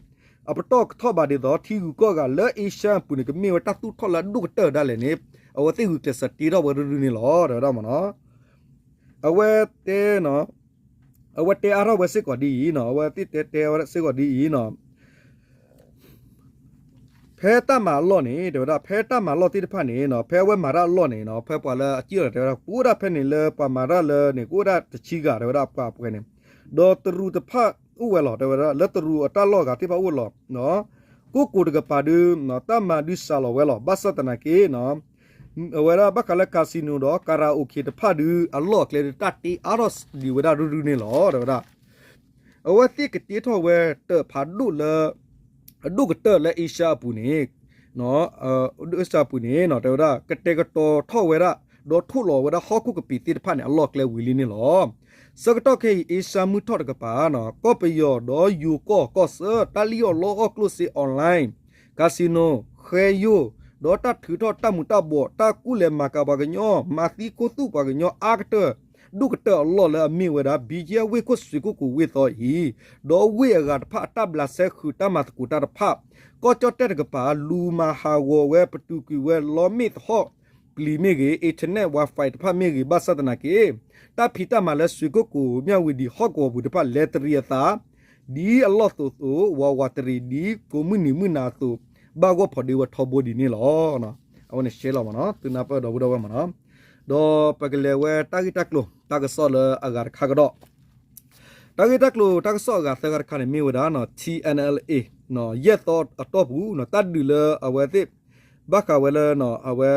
အပတီၢ်ကထီၣ်ဘၣ်ဒ်သိး ထံဂုၤကီၢ်ဂၤလၢအ့ရှါအပူၤန့ၣ် ကမ့ၢ်ဝဲတၢ်သူၣ်ထီၣ်လၢအဒိၣ်ကတၢၢ်ဒၣ်လဲာ်န့ၣ် အဝဲသ့ၣ်ဂုာ်ကျဲးစၢးတ့ထီၣ်ဝဲရုၢ်ရုၢ်န့ၣ်လီၤ တဲဝဲဒၣ်မ့ၢ်နီၤ. အဝဲတဲ အဝဲတဲအါထီၣ်ဝဲစ့ၢ်ကီးဒ်အံၤနီၤ, အဝဲသ့ၣ်တဲတဲဝဲစ့ၢ်ကီးဒ်အံၤနီၤ, ဖဲတၢ်မၤအလီၢ်န့ၣ် တဲဝဲဒၣ် ဖဲတၢ်မၤလီၢ်သ့ၣ်တဖၣ်န့ၣ်နီၤ, ဖဲအဝဲမၤတၢ်အလီၢ်န့ၣ်နီၤ, ဖဲပှၤလၢအစံၣ်လီၤတဲဝဲဒၣ် ကအိၣ်ဒၣ်ဖဲန့ၣ်လၢပှၤမၤတၢ်လၢန့ၣ် ကအိၣ်ဒၣ်တဆံဂၤ တဲဝဲဒၣ်ပှၤပှဲၤန့ၣ်, ဒီးတရူးတဖၣ်အိၣ်ဝဲလီၤ တဲဝဲဒၣ် လၢတရူးအတၢ်လီၢ်ဂၤသ့ၣ်တဖၣ်အိၣ်လီၤ. ကိၣ်ကိၤတကပၤဒုး တၢ်မၤဒုးစှၤလီၤဝဲလီၤ. ဘၣ်ဆၣ်သနာ်က့ အဝဲဒၣ်ဘၣ်ဃးလၢ casino ဒီး karaoke တဖၣ်ဒုး အလီၢ်အကျဲဒုး တၢ်တ့အါထီၣ်ဒံးဝဲဒၣ်ရုၢ်ရုၢ်န့ၣ်လီၤ တဲဝဲဒၣ်. အဝဲသ့ၣ်ကတ့ထီၣ်ဝဲတၢးဖးဒိၣ်လၢ အဒိၣ်ကတၢၢ်လၢအ့ရှါအပူၤန့ၣ် အ့ရှါအပူၤန့ၣ် တဲဝဲဒၣ် ကတဲာ်ကတီၤထီၣ်ဝဲဒၣ် ဒီးထိၣ်လီၤဝဲဒၣ်ဟီၣ်ခိၣ်ကပံာ်သ့ၣ်တဖၣ်န့ၣ် အလီၢ်အကျဲဝံၤလံန့ၣ်လီၤ. ဆၢကတီၢ်ခဲအံၤ အ့ရှါမုၢ်ထီၣ်တကပၤ ကီၢ်ပယီၤဒီးယိၤကီၢ်ကီၢ်ဆၢ တၢ်လံၣ်အီၣ်လီအီၣ်ကျိၣ်စ့ online casino ဃဲယိၣ် ဒီးတၢ်ထုးထီၣ်တၢ်မူၤတၢ်ဘှီး တၢ်ကူၣ်လဲၤမၤကၤပှၤကညီ မၤသံခိၣ်သူၣ်ပှၤကညီအါကတၢၢ် ဒိၣ်ကတၢၢ်အလီၢ်လၢအမ့ၢ်ဝဲဒၣ် ဘံကဲဝ့ၢ်ခိၣ်စွ့ၣ်ကိၣ်ကိၤဝ့ၢ်သီအံၤ, ဒီးဝ့ၢ်အဂၤတဖၣ်အတၢ်ဘျးစဲဃုာ်တၢ်မၤသကိးတၢ်တဖၣ် ကီၢ်ကၠီၣ်တဲၣ်တကပၤ လူၤမၤဟးဂီၤဝဲ ပတုာ်ကွံာ်ဝဲလီမ့ၣ်သဟီၣ်ပျံၤမ့ၢ်ဂ့ၤ internet Wi-Fi တဖၣ်မ့ၢ်ဂ့ၤ ဘၣ်ဆၣ်သနာ်က့ တၢ်ဖံးတၢ်မၤလၢစွ့ၣ်ကိၣ်ကိၤ မၠၣ်ဝတံၣ်ဟီၣ်ကဝီၤပူၤတဖၣ် လဲၤတရံးအသး ဒ်အလီၢ်သိးသိး ဝးဝးတရံး ဒ်ကိးမုၢ်နံၤမုၢ်နၤအသိး ဘၣ်ဂီၢ်ဖီဒ့ဝဲထီဘိဒ်န့ၣ်လီၤ. အဝဲန့ၣ်ရှဲလီၤမ့ၢ်နီၤ သုနၢ်ပၢၢ်ဒီပုၢ်ဒီဝဲၢ်မ့ၢ်နီၤ, ဒီးပကလဲၤဝဲတၢ်ဂ့ၢ်တၢ်ကျိၤ တၢ်ကစီၣ်လၢအဂၤတခါကဒီး တၢ်ဂ့ၢ်တၢ်ကျိၤတၢ်ကစီၣ်အဂၤသၢဂၤတခါန့ၣ် မ့ၢ်ဝဲဒၣ် ထံ NLA ယဲၢ်သီအတီၢ်ပူၤ တၢ်ဒုးလၢအဝဲသ့ၣ် ဘၣ်ဃးဝဲလၢ အဝဲ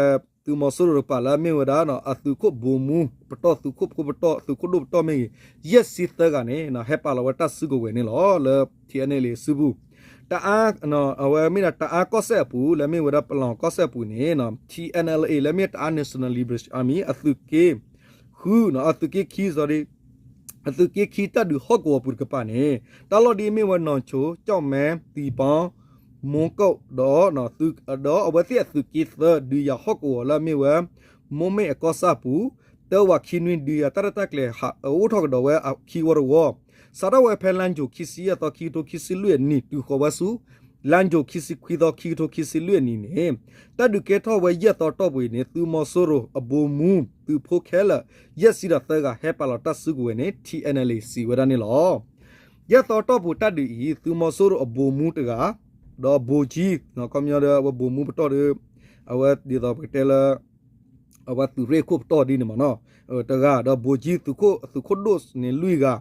သုးမီၤစိရိၤတကပၤလၢအမ့ၢ်ဝဲဒၣ် အသုးခိၣ်ဘိမူ ပတီၢ် သုးခိၣ်ဖိပတီၢ် သုးခိၣ်ဒိၣ်ပတီၢ်မ့ၢ်ဂ့ၤ ယဲၢ်ဆံသၢဂၤန့ၣ် ဟဲပာ်လီၤဝဲတၢ်စုကဝဲၤန့ၣ်လီၤ လၢ ထံ NLA စုပူၤ တအါ အဝဲမ့ၢ်ဒၣ်တအါကီၢ်စဲၣ်အပူၤ လၢအမ့ၢ်ဝဲဒၣ်ပလီၢ်ကီၢ်စဲၣ်အပူၤန့ၣ် ထံ NLA လၢအမ့ၢ်တအါ National Liberation Army အသုးက့ ဃု အသုးက့ခံ sorry အသုးက့ခံတၢ်ဒုးဟီၣ်ကဝီၤပူၤတကပၤန့ၣ် တၢ်လီၢ်ဒ်အမ့ၢ်ဝဲ နီၢ်ဆိ ကၠီၣ်မဲ သံပီ မိၢ်ကီၣ် ဒီး ဒီးအဝဲသ့ၣ်အသုးက့သၢ ဒုးယၤဟီၣ်ကဝီၤလၢအမ့ၢ်ဝဲ မိၢ်မ့ၣ်အကီၢ်ဆၣ်ပူၤ တၢဝးခံနွံ ဒုးယၤတၢ်ရဲၣ်တၢ်ကျဲၤ အိၣ်ထီၣ်ကဒီးဝဲခံဝီတဝီ စးထီၣ်ဝဲဖဲလါယူၤခံဆံယဲၢ်သီ ခံကထိခံဆံလွံၢ်အနံၣ် တုၤဃီၤဝဲဆူ လါယူၤခံဆံခွံသီ ခံကထိခံဆံလွံၢ်အနံၣ်န့ၣ် တၢ်ဒုးကဲထီၣ်ဝဲယဲၢ်သီတီၢ်ပူၤအံၤန့ၣ် သုးမီၤစိရိၤအဘိမူ သုးဖိခဲလၢာ် ယဲၢ်ဆံဒီးသၢဂၤ ဟဲပာ်လီၤတၢ်စုကဝဲၤန့ၣ် ထံ NLA စံးဝဲဒၣ်န့ၣ်လီၤ. ယဲၢ်သီတီၢ်ပူၤတၢ်ဒုးအံၤ သုးမီၤစိရိၤအဘိမူတဂၤ ဒီးဘိကၠံ ခီပညီဒီး အဝဲဘိမူပတီၢ်ဒီး အဝဲဒ်သိးပကတဲလၢ အဝဲသုးရ့ၣ်ခိၣ်ပတီၢ်ဒ်န့ၣ်မ့ၢ်နီၤ တဂၤ ဒီးဘိကၠံ သုးခိၣ်ဒိၣ်န့ၣ်လွံၢ်ဂၤ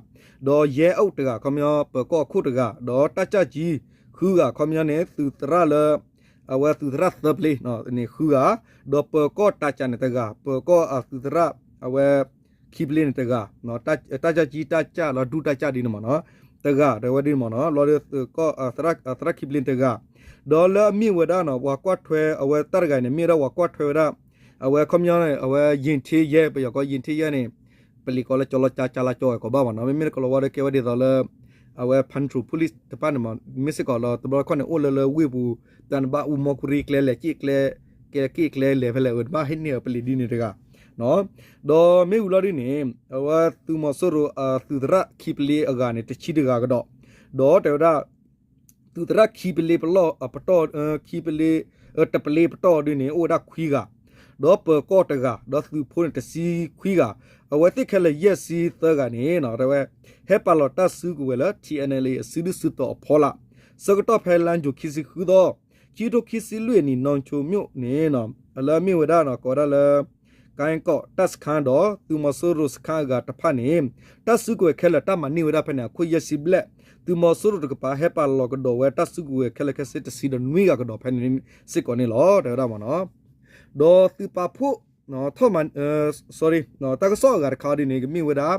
ဒီးယဲအုပ်တဂၤ ခီပညီ ပၢၤကီၢ်ခိၣ်တဂၤ ဒီးတၢ်ကၢ်ကၠံ ဃုဂၤ ခီပညီန့ၣ် သုးသရၣ်လၢ အဝဲသုးသရၣ်သၢပျ့ၤန့ၣ်ဃုဂၤ ဒီးပၢၤကီၢ်တၢ်ကၢ်န့ၣ်တဂၤ ပၢၤကီၢ်အသုးသရၣ် အဝဲ ခံပျ့ၤန့ၣ်တဂၤ တၢ်ကၢ်ကၠံ တၢ်ကၢ်လီၤဒူၣ်တၢ်ကၢ်ဒ်န့ၣ်မ့ၢ်နီၤ တဂၤ တဲဝဲဒ်န့ၣ်မ့ၢ်နီၤ လီၤဒီး သရၣ်ခံပျ့ၤန့ၣ်တဂၤ ဒီးလၢအမ့ၢ်ဝဲဒၣ်နီၤ ပှၤကွၢ်ထွဲအဝဲတၢ်တဂၤန့ၣ် မ့ၢ်ဝဲဒၣ်ပှၤကွၢ်ထွဲဝဲဒၣ် အဝဲခီပညီန့ၣ် အဝဲ ယ့ၣ်ထ့ယဲ ပယီၤကီး ယ့ၣ်ထ့ယဲန့ၣ် ပလံၤကီးလၢကၠီလီၤကၠါ ကၠါလီၤကၠီဝဲကီးဘၣ်မ့ၢ်နီၤ မ့မ့ၢ်လၢကလီၤဝါဒီးကဲဝဲဒ်သိးလၢ အဝဲ Patrol Police တဖၣ်န့ၣ်မ့ၢ် မ့ၢ်စ့ၢ်ကီးလီၤ တဘျီတခီၣ်န့ၣ် အိၣ်လၢလၢဝ့ၢ်ပူၤ တၢ်နဘၣ်အူမီၢ်ကူရံ ကျဲလဲၤ က့ၣ်ကျဲ က့ၣ်ကျဲလဲၤဖဲလဲၣ် အဝဲတဘၣ်ဟ့ၣ်န့ၢ်အပလံၤဒ်န့ၣ်တဂၤ ဒီးမ့ၢ်ဝံၤလီၤဒ်န့ၣ် အဝဲသုးမီၤစိရိၤအသုးသရၣ်ခံပျ့ၤအဂၤန့ၣ် တဆံတဂၤကဒီး ဒီးတဲဝဲဒၣ် သုးသရၣ်ခံပျ့ၤပလီၢ် ပတီၢ် ခံပျ့ၤ တပျ့ၤပတီၢ်ဒ်န့ၣ် အိၣ်ဝဲဒၣ်ခွံဂၤ ဒီးပၢၤကီၢ်တဂၤ ဒီးသုးဖိန့ၣ်တဆံခွံဂၤ အဝဲသ့ၣ်ခဲလၢာ်ယဲၢ်ဆံသၢဂၤန့ၣ် တဲဝဲ ဟဲပာ်လီၤတၢ်စုကဝဲၤလၢ ထံ NLA အစုဒုၣ်စုတီၤအဖီလာ် ဆၢကတီၢ်ဖဲလါယူၤခံဆံဃုသီ ခံကထိခံဆံလွံၢ်အနံၣ် နီၢ်ဆိမိၣ်န့ၣ် လၢအမ့ၢ်ဝဲဒၣ် ကိးဝဲဒၣ်လၢ ကၢကီၣ်တၢ်စခန်းဒီး သုးမီၤစိရိၤစခန်းအဂၤတဖၣ်န့ၣ် တၢ်စုကဝဲၤခဲလၢာ်တၢ်မၤန့ၢ်ဝဲဒၣ်ဖဲန့ၣ် အခိၣ်ယဲၢ်ဆံဘျဲၣ် သုးမီၤစိရိၤတကပၤ ဟဲပာ်လီၤကဒီးဝဲတၢ်စုကဝဲၤခဲလၢာ်ခဲဆ့တဆံဒီးနွံဂၤကဒီးဖဲန့ၣ်စ့ၢ်ကီးန့ၣ်လီၤ တဲဝဲဒၣ်မ့ၢ်နီၤ ဒီးသုးပာ်ဖှိၣ် ထီၣ်မၤ sorry တၢ်ကစီၣ်အဂၤတခါဒ်န့ၣ် ကမ့ၢ်ဝဲဒၣ်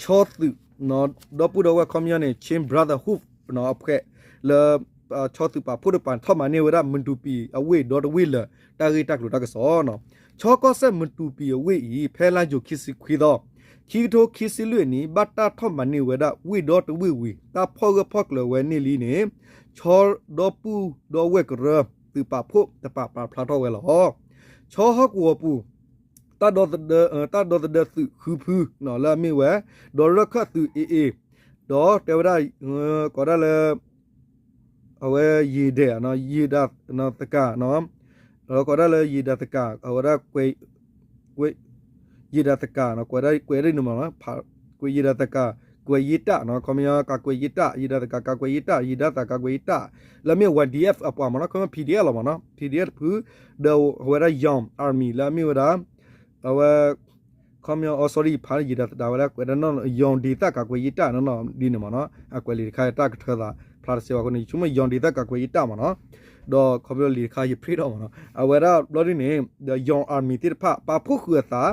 ဆီသုး ဒီပုၢ်ဒီဝဲၢ်ခီပညီန့ၣ် Chin Brotherhood အဖှဲးလၢ ဆီသုးပာ်ဖှိၣ်တကပၤ ထီၣ်မၤန့ၢ်ဝဲဒၣ် မတူၤပံၤအဝ့ၢ်ဒီတဝ့ၢ်လၢာ် တၢ်ဂ့ၢ်တၢ်ကျိၤတၢ်ကစီၣ် ဆီကီၢ်စဲၣ်မတူၤပံၤအဝ့ၢ်အံၤ ဖဲလါယူၤခံဆံခွံသီ ခံကထိခံဆံလွံၢ်အနံၣ် ဘၣ်တၢ်ထီၣ်မၤန့ၢ်ဝဲဒၣ် ဝ့ၢ်ဒီတဝ့ၢ်ဝံၤ တၢ်ဖီၣ်ဂၢၢ်ဖီၣ်ကျၢၤဝဲန့ၣ်လံန့ၣ် ဆီဒီပုၢ်ဒီဝဲၢ်ကရၢ သုးပာ်ဖှိၣ်တကပၤပာ်ဖျါထီၣ်ဝဲလီၤ. ဆီဟီၣ်ကဝီၤပူၤ တၢ်ဒီသဒၢ တၢ်ဒီသဒၢသုးဃုဖု လၢအမ့ၢ်ဝဲ ဒီးရၢၢ်ခၢၣ်သုး AA ဒီးတဲဝဲဒၣ် ကိးဒၣ်လၢ အဝဲယံာ်ဒဲး ယံာ်ဒၣ်သကၤ ဒီးကိးဒၣ်လၢယံာ်ဒၣ်သကၤ အဝဲဒၣ် ယံာ်ဒၣ်သကၤ ကွဲးဒၣ်န့ၣ်မ့ၢ် ကွဲးယံာ်ဒၣ်သကၤ ကွဲးယံာ်တၢ် ခီပညီ ကၤကွဲးယံာ်တၢ် ယံာ်ဒၣ်သကၤ ကၤကွဲးယံာ်တၢ် ယံာ်ဒၣ်သကၤ ကွဲးယံာ်တၢ် လၢအမ့ၢ် ဝဲ ဒီအက်ဖ် အပှၤမ့ၢ်နီၤ ခီပညီ ပီၣ်ဒီအက်ဖ် လီၤမ့ၢ်နီၤ ပီၣ်ဒီအက်ဖ် တဖု ဒီးအဝဲဒၣ် Young Army လၢအမ့ၢ်ဝဲဒၣ် အဝဲ ခီပညီ sorry ဖးယံာ်ဒၣ်သကၤ ဝဲဒၣ်ကွဲးဒၣ်နီၢ် Young ဒ်သကၤ ကွဲးယံာ်တၢ်နီၢ်နီၢ်ဒ်န့ၣ်မ့ၢ်နီၤ အကွဲးလံာ်တခါ တၢ်ကထၢသး ဖျါတစဲးဝဲအဃိန့ၣ် ယဆိကမိၣ် Young ဒ်သကၤ ကွဲးယံာ်တၢ်မ့ၢ်နီၤ ဒီးခီဖျိလံာ်တခါ ယ print ထီၣ်မ့ၢ်နီၤ အဝဲဒၣ်ဘျီဒ်န့ၣ် ဒီး Young Army သ့ၣ်တဖၣ် ပာ်ဖှိၣ်ဃုာ်အသး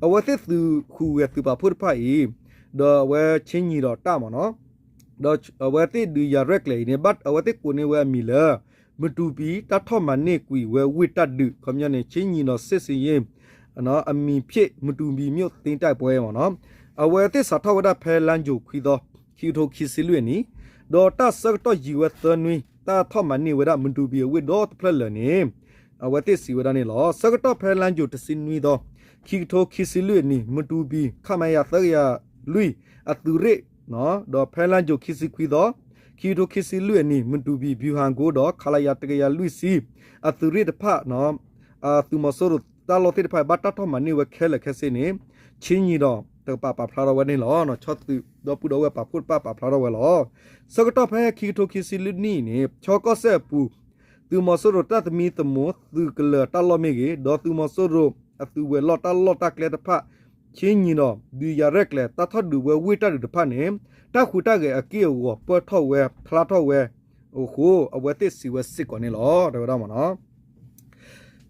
အဝဲသ့ၣ်သုးဃုာ်ဝဲသုးပာ်ဖှိၣ်တဖၣ်အံၤ ဒီးအဝဲဆ့ညံၤဒီးတၢ်မ့ၢ်နီၤ ဒီးအဝဲသ့ၣ်ဒုးယၤရဲၣ်ကျဲၤအံၤန့ၣ် ဘၣ်အဝဲသ့ၣ်ကိးန့ၢ်ဝဲအမံၤလၢ မတူၤပံၤ တၢ်ထီၣ်မၤန့ၢ်ကွံာ်ဝဲဝ့ၢ်တၢ်ဒုး ခီပညီန့ၣ် ဆ့ညံၤဒီး စစ်ဆင်ရေး အမံၤဖျၢၣ် မတူၤပံၤမြို့သိမ်းတိုက်ပွဲ မ့ၢ်နီၤ အဝဲသ့ၣ်စးထီၣ်ဝဲဒၣ်ဖဲလါယူၤခွံသီ ခံကထိခံဆံလွံၢ်အနံၣ် ဒီးတၢ်ဆၢကတီၢ်ယံာ်ဝဲသၢနွံ တၢ်ထီၣ်မၤန့ၢ်ဝဲဒၣ် မတူၤပံၤအဝ့ၢ်ဒီတဖျၢၣ်လၢာ်န့ၣ် အဝဲသ့ၣ်စံးဝဲဒၣ်န့ၣ်လီၤ. ဆၢကတီၢ်ဖဲလါယူၤတဆံနွံသီ, ခံကထိခံဆံလွံၢ်အနံၣ် မတူပီ ခမရ သၢကယၤလွံၢ် အသုးရ့ၣ်, ဒီးဖဲလါယူၤခံဆံခွံသီ, ခံကထိခံဆံလွံၢ်အနံၣ် မတူပီ ဗျူဟာကုန်း ဒီး ခလရ တကယၤလွံၢ်ဆံ အသုးရ့ၣ်တဖၣ် သုးမီၤစိရိၤတၢ်လီၢ်သ့ၣ်တဖၣ် ဘၣ်တၢ်ထီၣ်မၤန့ၢ်ဝဲခဲလၢာ်ခဲဆ့န့ၣ် ခ့ၣ်ညီၣ်ဒီးတကပၤပာ်ဖျါထီၣ်ဝဲန့ၣ်လီၤ. ဆီသုးဒီပုၢ်ဒီဝဲၢ်ပာ်ဖှိၣ်တဖၣ်ပာ်ဖျါထီၣ်ဝဲလီၤ. ဆၢကတီၢ်ဖဲခံကထိခံဆံလွံၢ်နံၣ်န့ၣ် ခၠီကီၢ်စဲၣ်အပူၤ သုးမီၤစိရိၤတၢ်သမံသမိးသုးကလၢၤတၢ်လီၢ်မ့ၢ်ဂ့ၤ, ဒီးသုးမီၤစိရိၤအသုးဝဲၤလီၢ်တၢ်လီၢ်တၢ်ကျဲတဖၣ် ခ့ၣ်ညီၣ်ဒီး ဒုးယၤရဲၣ်ကျဲၤ တၢ်ထီၣ်ဒုးဝဲဝ့ၢ်တၢ်ဒုးတဖၣ်န့ၣ် တၢ်ဃုာ်တၢ်ဂဲၤအက့ၢ်အဂီၤပၢၢ်ထီၣ်ဝဲ ဖျါထီၣ်ဝဲအဃိ အဝဲသ့ၣ်စံးဝဲစ့ၢ်ကီးန့ၣ်လီၤ. တဲဝဲဒၣ်မ့ၢ်နီၤ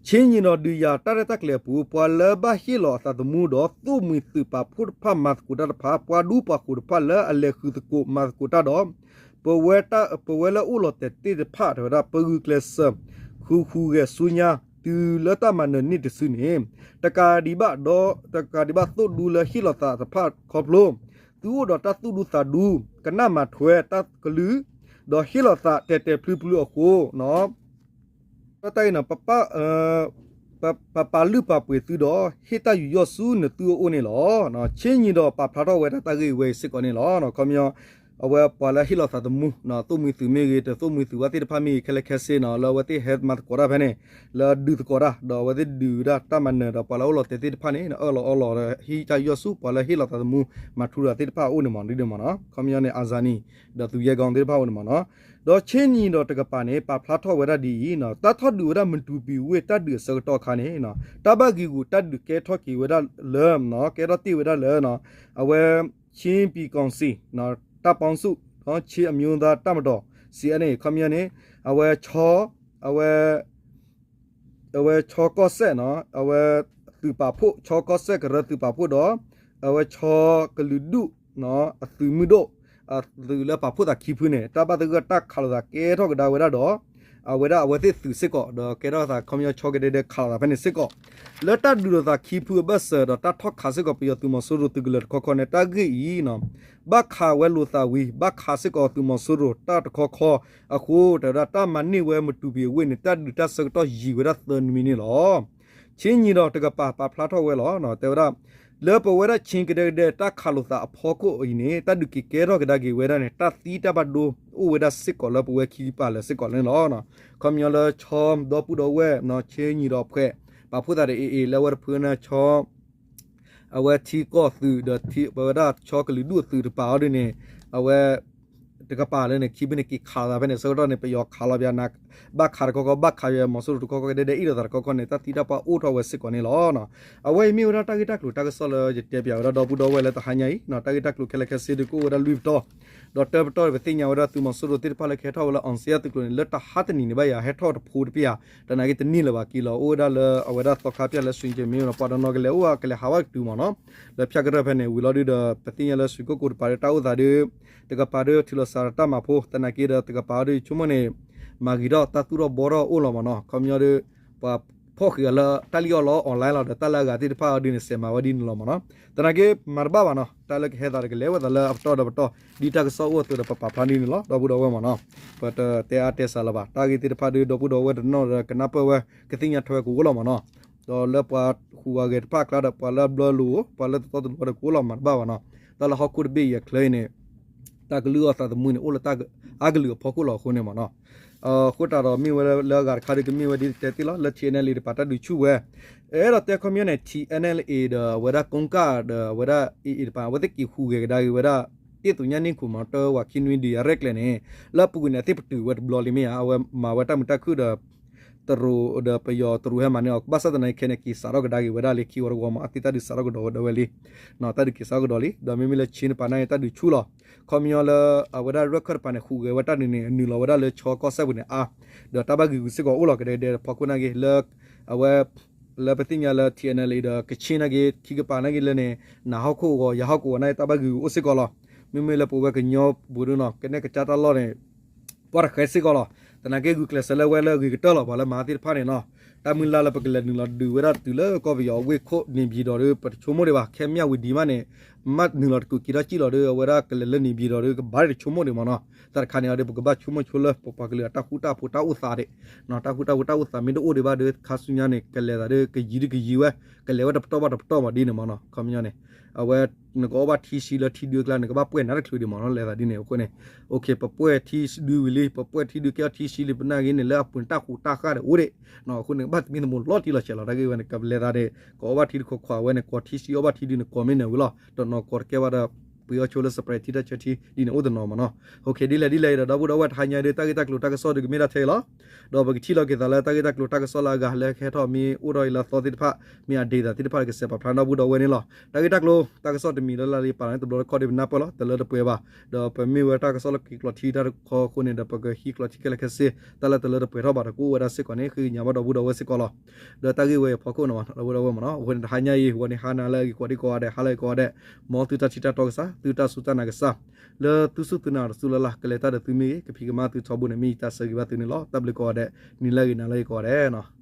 ခ့ၣ်ညီၣ်ဒီးဒုးယၤတၢ်ရဲၣ်တၢ်ကျဲၤအပူၤ ပှၤလၢဘၣ်ဟ့ၣ်လီၤအသးသမူဒီး သိၣ်မှံၤသုးပာ်ဖှိၣ်တဖၣ်မၤသကိးတၢ်တဖၣ် ပှၤဒူပှၤဃိၤတဖၣ်လၢအလဲၤဃုာ်သကိးမၤသကိးတၢ်ဒီး ပဝဲလၢအိၣ်လီၤတဲာ်သ့ၣ်တဖၣ် တဲဝဲဒၣ် ပဂုာ်ကျဲးစၢး ဃုဃုဂဲၤဆူညါ တုၤလၢတၢ်မၤနၢၤန့ၢ်တစုန့ၣ် တကးဒံးဘၣ်ဒီး တကးဒံးဘၣ်သိၣ်ဒူလၢဟ့ၣ်လီၤသးတဖၣ်ခီဖျိ သုအိၣ်ဒီးတၢ်သူၣ်ဒူသးဒူ ကနၣ်မၤထွဲတၢ်ကလုၢ် ဒီးဟ့ၣ်လီၤသးတဲာ်တဲာ်ဖျုဖျုအဃိ တၢ်အံၤန့ၣ် ပပာ်လုၢ်ပာ်ပှ့ၤသုဒီး ဟ့ၣ်တၢ်ယူးယီၣ်ဆူနသုအအိၣ်န့ၣ်လီၤ. ခ့ၣ်ညီၣ်ဒီးပာ်ဖျါထီၣ်ဝဲဒၣ်တၢ်ဂ့ၢ်ဝဲအံၤစ့ၢ်ကီးန့ၣ်လီၤ. ခီပညီ အဝဲပှၤလၢဟ့ၣ်လီၤသးသမူ သိၣ်မှံၤသုးမ့ၢ်ဂ့ၤ တသိၣ်မှံၤသုးဘၣ်သ့ၣ်တဖၣ်မ့ၢ်ဂ့ၤ ခဲလၢာ်ခဲဆ့နီၤ လၢအဝဲသ့ၣ်ဟဲမၤသကိးတၢ်ဖဲန့ၣ် လၢဒုးသကိးတၢ် ဒီးအဝဲသ့ၣ်ဒုးဝဲဒၣ်တၢ်မၤနၢၤဒီးပှၤလၢအိၣ်လီၤတဲာ်သ့ၣ်တဖၣ်န့ၣ် အၢၣ်လီၤအီလီၤဒီး ဟ့ၣ်တၢ်ယူးယီၣ်ဆူ ပှၤလၢဟ့ၣ်လီၤသးသမူ မၤထူရၤသ့ၣ်တဖၣ်အအိၣ်န့ၣ်မ့ၢ် ဒ်န့ၣ်မ့ၢ်နီၤ ခီပညီန့ၣ် အၤစၤနံၤ ဒီးသုးယဲၢ်ကီသ့ၣ်တဖၣ်အအိၣ်န့ၣ်မ့ၢ်နီၤ ဒီးခ့ၣ်ညီၣ်ဒီးတကပၤန့ၣ် ပာ်ဖျါထီၣ်ဝဲဒၣ်ဒ်အံၤ တၢ်ထီၣ်ဒုးဝဲဒၣ်မတူပံၤဝ့ၢ်တၢ်ဒုးအဆၢကတီၢ်အခါန့ၣ် တၢ်ဘၣ်ဂံာ်ဂူာ်တၢ်ဒုးကဲထီၣ်က့ၤဝဲဒၣ်လၢ ကဲထီၣ်တ့ၢ်ဝဲဒၣ်လၢ အဝဲ ချင်းပြည်ကောင်စီ တပ်ပေါင်းစု ချင်းအမျိုးသားတပ်မတော် စီအန်အ့ ခီပညီန့ၣ် အဝဲ ခၠီ အဝဲ အဝဲခၠီကီၢ်စဲၣ်နီၤ အဝဲ သုးပာ်ဖှိၣ် ခၠီကီၢ်စဲၣ်ကရၢသုးပာ်ဖှိၣ်ဒီး အဝဲခၠီကလုာ်ဒူၣ် အသုးမုၢ်ဒိၣ် အသုးလၢပာ်ဖှိၣ်သးခံဖုန့ၣ် တၢ်ဘၣ်သဂၢၢ်တၢ်ခးလိာ်သးကဲထီၣ်ကဒါဝဲဒၣ်ဒီး အဝဲဒၣ်အဝဲသ့ၣ်သုးစ့ၢ်ကီး ဒီးကဲထီၣ်သးခီပညီခၠီကဒဲဒဲခးလိာ်သးဖဲန့ၣ်စ့ၢ်ကီး လၢတၢ်ဒုးလိာ်သးခံဖုအဘၢၣ်စၢၤဒီးတၢ်ထီၣ်ခးစ့ၢ်ကီး ပယီၤသုးမီၤစိရိၤသုးကလၢၤတခီခီန့ၣ် တၢ်ဂ့ၢ်အံၤ ဘၣ်ခးဝဲလိာ်သးဝံၤ ဘၣ်ခးစ့ၢ်ကီးသုးမီၤစိရိၤတၢ်တခီခီအဃိ တဲဝဲဒၣ်တၢ်မၤန့ၢ်ဝဲမတူပံၤအဝ့ၢ်န့ၣ် တၢ်ဒုးတၢ်ဆၢကတီၢ်ယံာ်ဝဲဒၣ်သၢနွံနံၣ်န့ၣ်လီၤ. ခ့ၣ်ညီၣ်ဒီးတကပၤပာ်ဖျါထီၣ်ဝဲလီၤ. တဲဝဲဒၣ် လၢပဝဲဒၣ်ခ့ၣ်ကဒဲကဒဲတၢ်ခးလိာ်သးအဖီခိၣ်အံၤန့ၣ် တၢ်ဒုးက့ၤကဲထီၣ်ကဒါက့ၤဝဲဒၣ်န့ၣ် တၢ်သံတၢ်ဘၣ်ဒိအိၣ်ဝဲဒၣ်စ့ၢ်ကီးလၢပဝဲခံကပၤလၢာ်စ့ၢ်ကီးန့ၣ်လီၤ. ခီပညီလၢခၠီဒီပုၢ်ဒီဝဲၢ် ခ့ၣ်ညီၣ်ဒီးဖှဲး ပာ်ဖှိၣ်သးဒီးအ့ၣ်အ့ၣ် လၢအဝဲတဖုန့ၣ်ခၠီ အဝဲထံကီၢ်သုးဒီး ပဝဲဒၣ်ခၠီကလုာ်ဒူၣ်အသုးတကပၤအီၤဒ်န့ၣ် အဝဲ တကပၤလၢန့ၣ် ခံဖုန့ၣ်က့ၤခးလိာ်သးဖဲန့ၣ် ဆၢကတီၢ်န့ၣ် ပယီၤခးလီၤပျး ဘၣ်ခးတခီခီ ဘၣ်ခးယဲမီၤစိရိၤတခီခီ ကဒဲဒဲအ့ၣ်လိာ်သးတခီခီန့ၣ် တၢ်သံတၢ်ပှၢ်အိၣ်ထီၣ်ဝဲစ့ၢ်ကီးန့ၣ်လီၤ. အဝဲအံၤမ့ၢ်ဝဲဒၣ်တၢ်ဂ့ၢ်တၢ်ကျိၤတၢ်ကစီၣ်လၢယတဲပၠးဝဲဒၣ်ဒီပုၢ်ဒီဝဲၢ်လၢတဟါညါအံၤ တၢ်ဂ့ၢ်တၢ်ကျိၤခဲလၢာ်ခဲဆ့ဒုးကအိၣ်ဝဲဒၣ်လွံၢ်ပတီၢ် ဒီးတၢပတီၢ်ပသ့ၣ်ညါဝဲဒၣ်သုးမီၤစိရိၤသ့ၣ်တဖၣ်လၢကဟဲထီၣ်ဝဲလၢ အောင်ဇေယျ သုးကျိၤန့ၣ် လၢတဟါတနံၤန့ၣ်ဘၣ်ယၤ ဟဲထီၣ်တဖိတပျၢ် တနာ်က့တန့ၢ်လၢၤဘၣ် က့ၤလီၤအိၣ်ဝဲဒၣ်လၢအဝဲဒၣ်သီခါပျၢ်လၢ ရွှေကျင် မ့ၢ်နီၤ ပှၤတနီၤကလဲၤအိၣ်ကလဲၤဟးဝဲကတုၤမ့ၢ်နီၤ လၢဖၠၣ်ကရၢၢ်ဖဲန့ၣ် ဝံၤလီၤဒုးဒီး ပသ့ၣ်ညါလၢ ရွှေကုက္ကို တပၤဒီးတၢ်အိၣ်သးဒီး တကပၤဒီးထုးလီၤစးတၢ်မၤဖိ တနာ်က့ဒီးတကပၤဒီးဆိကမိၣ်န့ၣ် မၤဂ့ၤထီၣ်တၢ်သူၣ်ထီၣ်ဘှီထီၣ်အိၣ်လီၤမ့ၢ်နီၤ ခီပညီဒီး ပှၤဖီၣ်ဃံးအီၤလၢတၢ်လံၣ်အီၣ်လီၤ online လီၤဒီးတၢ်လၢအဂၤသ့ၣ်တဖၣ်အီၤဒ်န့ၣ် စဲးမၤဝဲဒ်န့ၣ်လီၤမ့ၢ်နီၤ တနာ်က့မၤတဘၣ်ဘၣ်နီၤ တၢ်လၢကဟဲသးဒီးကလဲၤဝဲသးလၢအပတီၢ်ဒီးပတီၢ် ဒ်တၢ်ကစီၣ်အိၣ်အသိးဒီးပပာ်ဖျါဒ်န့ၣ်လီၤ ဒီပုၢ်ဒီဝဲၢ်မ့ၢ်နီၤ ပတတဲအါတဲစှၤလၢၤဘၣ် တၢ်ဂ့ၢ်သ့ၣ်တဖၣ်ဒီး ဒီပုၢ်ဒီဝဲၢ်တနီၤဒီးကနၢ်ပၢၢ်ဝဲ ကသ့ၣ်ညါထွဲဝဲကအိၣ်လီၤမ့ၢ်နီၤ ဒီးလၢပှၤဟူးဂဲၤတဖၣ်အကျါဒီး ပှၤလၢအဘျၢလိာ် ပှၤလၢတတီတလိၤဒီးကအိၣ်လီၤမၤတဘၣ်ဘၣ်နီၤ တၢ်လၢဟီၣ်ခိၣ်တဘ့ၣ်အံၤအချၢအံၤန့ၣ် တၢ်ကလုၢ်အီၣ်သးသမူန့ၣ် အိၣ်လၢတၢ်အါကလုာ်အဖီခိၣ်လီၤအဃိန့ၣ်မ့ၢ်နီၤ အဃိသတးဒီးမ့ၢ်ဝဲလၢအဂၤတခါဒီးကမ့ၢ်ဝဲဒ်တဲသ့လီၤ လၢ ထံၣ်အဲၣ်အဲလ်အ့ တပၤတၢ်ဒုးဆူၣ်ဝဲ အဲၣ်ဒိးတဲခီပညီန့ၣ် ထံၣ်အဲၣ်အဲလ်အ့ ဒီးအဝဲဒၣ်ကိကၣ်ဒီးအဝဲဒၣ် အ့ၣ်အ့ တပၤ အဝဲသ့ၣ်က့ၤဟူးဂဲၤကဒါက့ၤဝဲဒၣ် တ့ၢ်သူညါန့ၢ်ခိၣ်မး တၢ်ဝၤခံနွံဒုးယၤရဲၣ်ကျဲၤန့ၣ် လၢအပူၤကွံာ်န့ၣ် အသ့ၣ်ပတုာ်ဝဲတဘျီလံမ့ၢ်ဧါ အဝဲမၤဝဲတၢ်မုာ်တၢ်ခုၣ်ဒီး တရူးဒီးပယီၤတရူးဟဲမၤန့ၢ်အီၤ ဘၣ်ဆၣ်သနာ်က့ခဲန့ၣ် က့ၤစးထီၣ်ကဒါက့ၤဝဲဒၣ်လံ ခံဝီတဝီမး အသ့ၣ်တၢ်ဒုးစးထီၣ်ကဒီးဝဲဒၣ်လံ တၢ်ဒုးက့ၤစးထီၣ်ကဒီးလံ ဒီးမ့မ့ၢ်လၢခ့ၣ်တပၤန့ၣ် တၢ်ဒုးဆူၣ်လီၤ ခီပညီလၢ အဝဲဒၣ်ရၢၢ်ခၢၣ်တပၤန့ၣ် ဟူးဂဲၤဝဲတၢ်ဒုးန့ၣ် နုာ်လီၤဝဲဒၣ်လၢခၠီကီၢ်စဲၣ်ပူၤန့ၣ်အါ ဒီးတၢ်ဘၣ်ဂံာ်ဂူာ်စ့ၢ်ကီးအိၣ်လီၤကဒဲကဒဲတဖီခိၣ်နာ်က့ လၢ အဝဲ လၢပသ့ၣ်ညါလၢ ထံၣ်အဲၣ်အဲလ်အ့ ဒီးကခ့ၣ်နာ်က့ ခံကပၤနာ်က့လၢန့ၣ် နၤဟီၣ်ခိၣ်အဂီၤ ယၤဟီၣ်ခိၣ်အဂီၤနာ်က့ တၢ်ဘၣ်ဂံာ်ဂူာ်အိၣ်စ့ၢ်ကီးလီၤ. မ့မ့ၢ်လၢပဝဲကညီပူၤဒ်နီၤ ကနဲၣ်ကစၢ်တၢ်လီၢ်န့ၣ် ပှၤတဃဲစ့ၢ်ကီးလီၤ. သနာ်က့ဂုာ်ကျဲးစၢးလၢဝဲလၢအဂ့ၤကတၢၢ်လီၤ ပှၤလၢမၤသ့ၣ်တဖၣ်န့ၣ်နီၤ. တၢ်မုၢ်လၢ်လၢပကလဲၤနုာ်လီၤဒုးဝဲဒၣ်တုၤလၢကီၢ်ပယီၤအဝ့ၢ်ခိၣ်န့ၣ်ပၠံၤဒီးဒီး ပတဆိကမိၣ်ဒံးဘၣ်, ခဲမၠၣ်ဝံၤဒံးမးန့ၣ် မ့ၢ်နုာ်လီၤတကူးက့ၤထီၣ်စံၣ်လီၤဒီး အဝဲဒၣ်ကလဲၤလၢန့ၣ်ပၠံၤဒီးဒီး ကဘၣ်တဆိကမိၣ်ဒံးမးနီၤ. တၢ်တခါန့ၣ်အီၤဒီး ပကဘၣ်ဆိကမိၣ်ဆိလၢပပှၤကလုာ်အတၢ်ဃူတၢ်ဖိးတၢ်အိၣ်သးဒံး, တၢ်ဃူတၢ်ဖိးတၢ်အိၣ်သးမ့ၢ်တအိၣ်ဒံးဘၣ်ဒီး ခါဆူညါန့ၣ် ကလဲၤသးဒီး ကယံၤဒုးကယံၤဝဲ, ကလဲၤဝဲတပတီၢ်ဘၣ်တပတီၢ်မးဒ်န့ၣ်မးနီၤ. ခီပညီန့ၣ် အဝဲ နကအီၣ်ဘၣ်ထံဆှံလၢထံဒုအကျါ နကဘၣ်ပှဲၢ်နၤတချုးဒံးမးနီၤ လဲၤသးဒ်န့ၣ်အဃိန့ၣ်, ပပှဲၢ်ထံဒုဝံၤလံ ပပှဲၢ်ထံဒုကဲထီၣ်ထံဆှံလံ ပနာ်ဂ့ၤန့ၣ် လၢအပူၤန့ၣ်တၢ်ဃူးတၢ်ဃၢ်ဒံးအိၣ်ဒံး, အဃိန့ၣ် ကဘၣ်သမံသမိးလီၤတံၢ်လီၤဆဲးလီၤ တၢ်ဂ့ၢ်ဝဲန့ၣ် ကလဲၤသးန့ၣ် ကအီၣ်ဘၣ်ထံတခိးခွးဝဲန့ၣ် ကိးထံဆှံအီၣ်ဘၣ်ထံဒုန့ၣ် ကိးမ့ၢ်နၢၤဝံၤလီၤ တနီၤကိးတကဲဘၣ်ဒီး ပှ့ၤအီၣ်ဆိလၢ Sprite ထံတၢ်ဆၢထံဒ်န့ၣ်အိၣ်တနီၤမးနီၤ. ဒ်လဲၣ်ဒ်လဲၣ်ဒီး ဒီပုၢ်ဒီဝဲၢ်တဟါညါဒီး တၢ်ဂ့ၢ်တၢ်ကျိၤတၢ်ကစီၣ်ဒီးကမ့ၢ်ဒၣ်ထဲအံၤလီၤ. ဒီးပကထံၣ်လိာ်က့ၤသးလၢတၢ်ဂ့ၢ်တၢ်ကျိၤတၢ်ကစီၣ်လၢအဂၤလၢကဟဲထီၣ်မ့ၢ်အိၣ်ထီၣ်အံၤလၢအသီသ့ၣ်တဖၣ် မ့ၢ်အဒ့သးသ့ၣ်တဖၣ်ဒီး ကစဲးပာ်ဖျါဒီပုၢ်ဒီဝဲၢ်န့ၣ်လီၤ. တၢ်ဂ့ၢ်တၢ်ကျိၤတၢ်ကစီၣ်တမံၤလၢ်လၢ်လၢယပာ်လီၤန့ၣ် တဘျီတခီၣ်ဒီးပနၢ်ပၢၢ်လီၤ တလၢတပှဲၤဘၣ်. ဒီးပမ့ၢ်ဝဲတၢ်ကစီၣ်လၢက့ၤကျိးထံတၢ်တခီအဃိန့ၣ်ဒီး ပကဟံးကျိးထံခဲလၢာ်ခဲဆ့ တၢ်လၢတလၢတပှဲၤထီၣ်ဘၣ်ဒီး ကအိၣ်ဝဲဒၣ်စ့ၢ်ကီးန့ၣ် ဃ့ကညးဘၣ်ဒီပုၢ်ဒီဝဲၢ်စ့ၢ်ကီးလီၤ. ဒီးတၢ်ဂ့ၢ်ဝဲအံၤအဖီခိၣ်န့ၣ်မး ဒီပုၢ်ဒီဝဲၢ်မးနီၤ အဃိန့ၣ် တဟါညါအံၤ ဝဲန့ၣ်ဟါနၤလၢအဂ့ၤကိးဒံကိးဂၤဒဲး ဟါလၢအဂ့ၤကိးဂၤဒဲး, မ်သုတၢ်ထံၣ်တၢ်တီကစၢ် သုတၢ်စူၢ်တၢ်နာ်ကစၢ် လၢသုစူၢ်သုနာ်တစူၢ်လၢ်လၢ် ကလဲၤတၢ်ဒီးသုမ့ၢ်ဂ့ၤ ကဖံးကမၤသုထီဘိန့ၣ် မ့ၢ်ယတၢ်ဆၢဂ့ၤဘၣ်သုန့ၣ်လီၤ. တၢ်ဘျုးကိးဂၤဒဲး နံၤလၢအဂ့ၤနၤလၢအဂ့ၤကိးဂၤဒဲးနီၤ.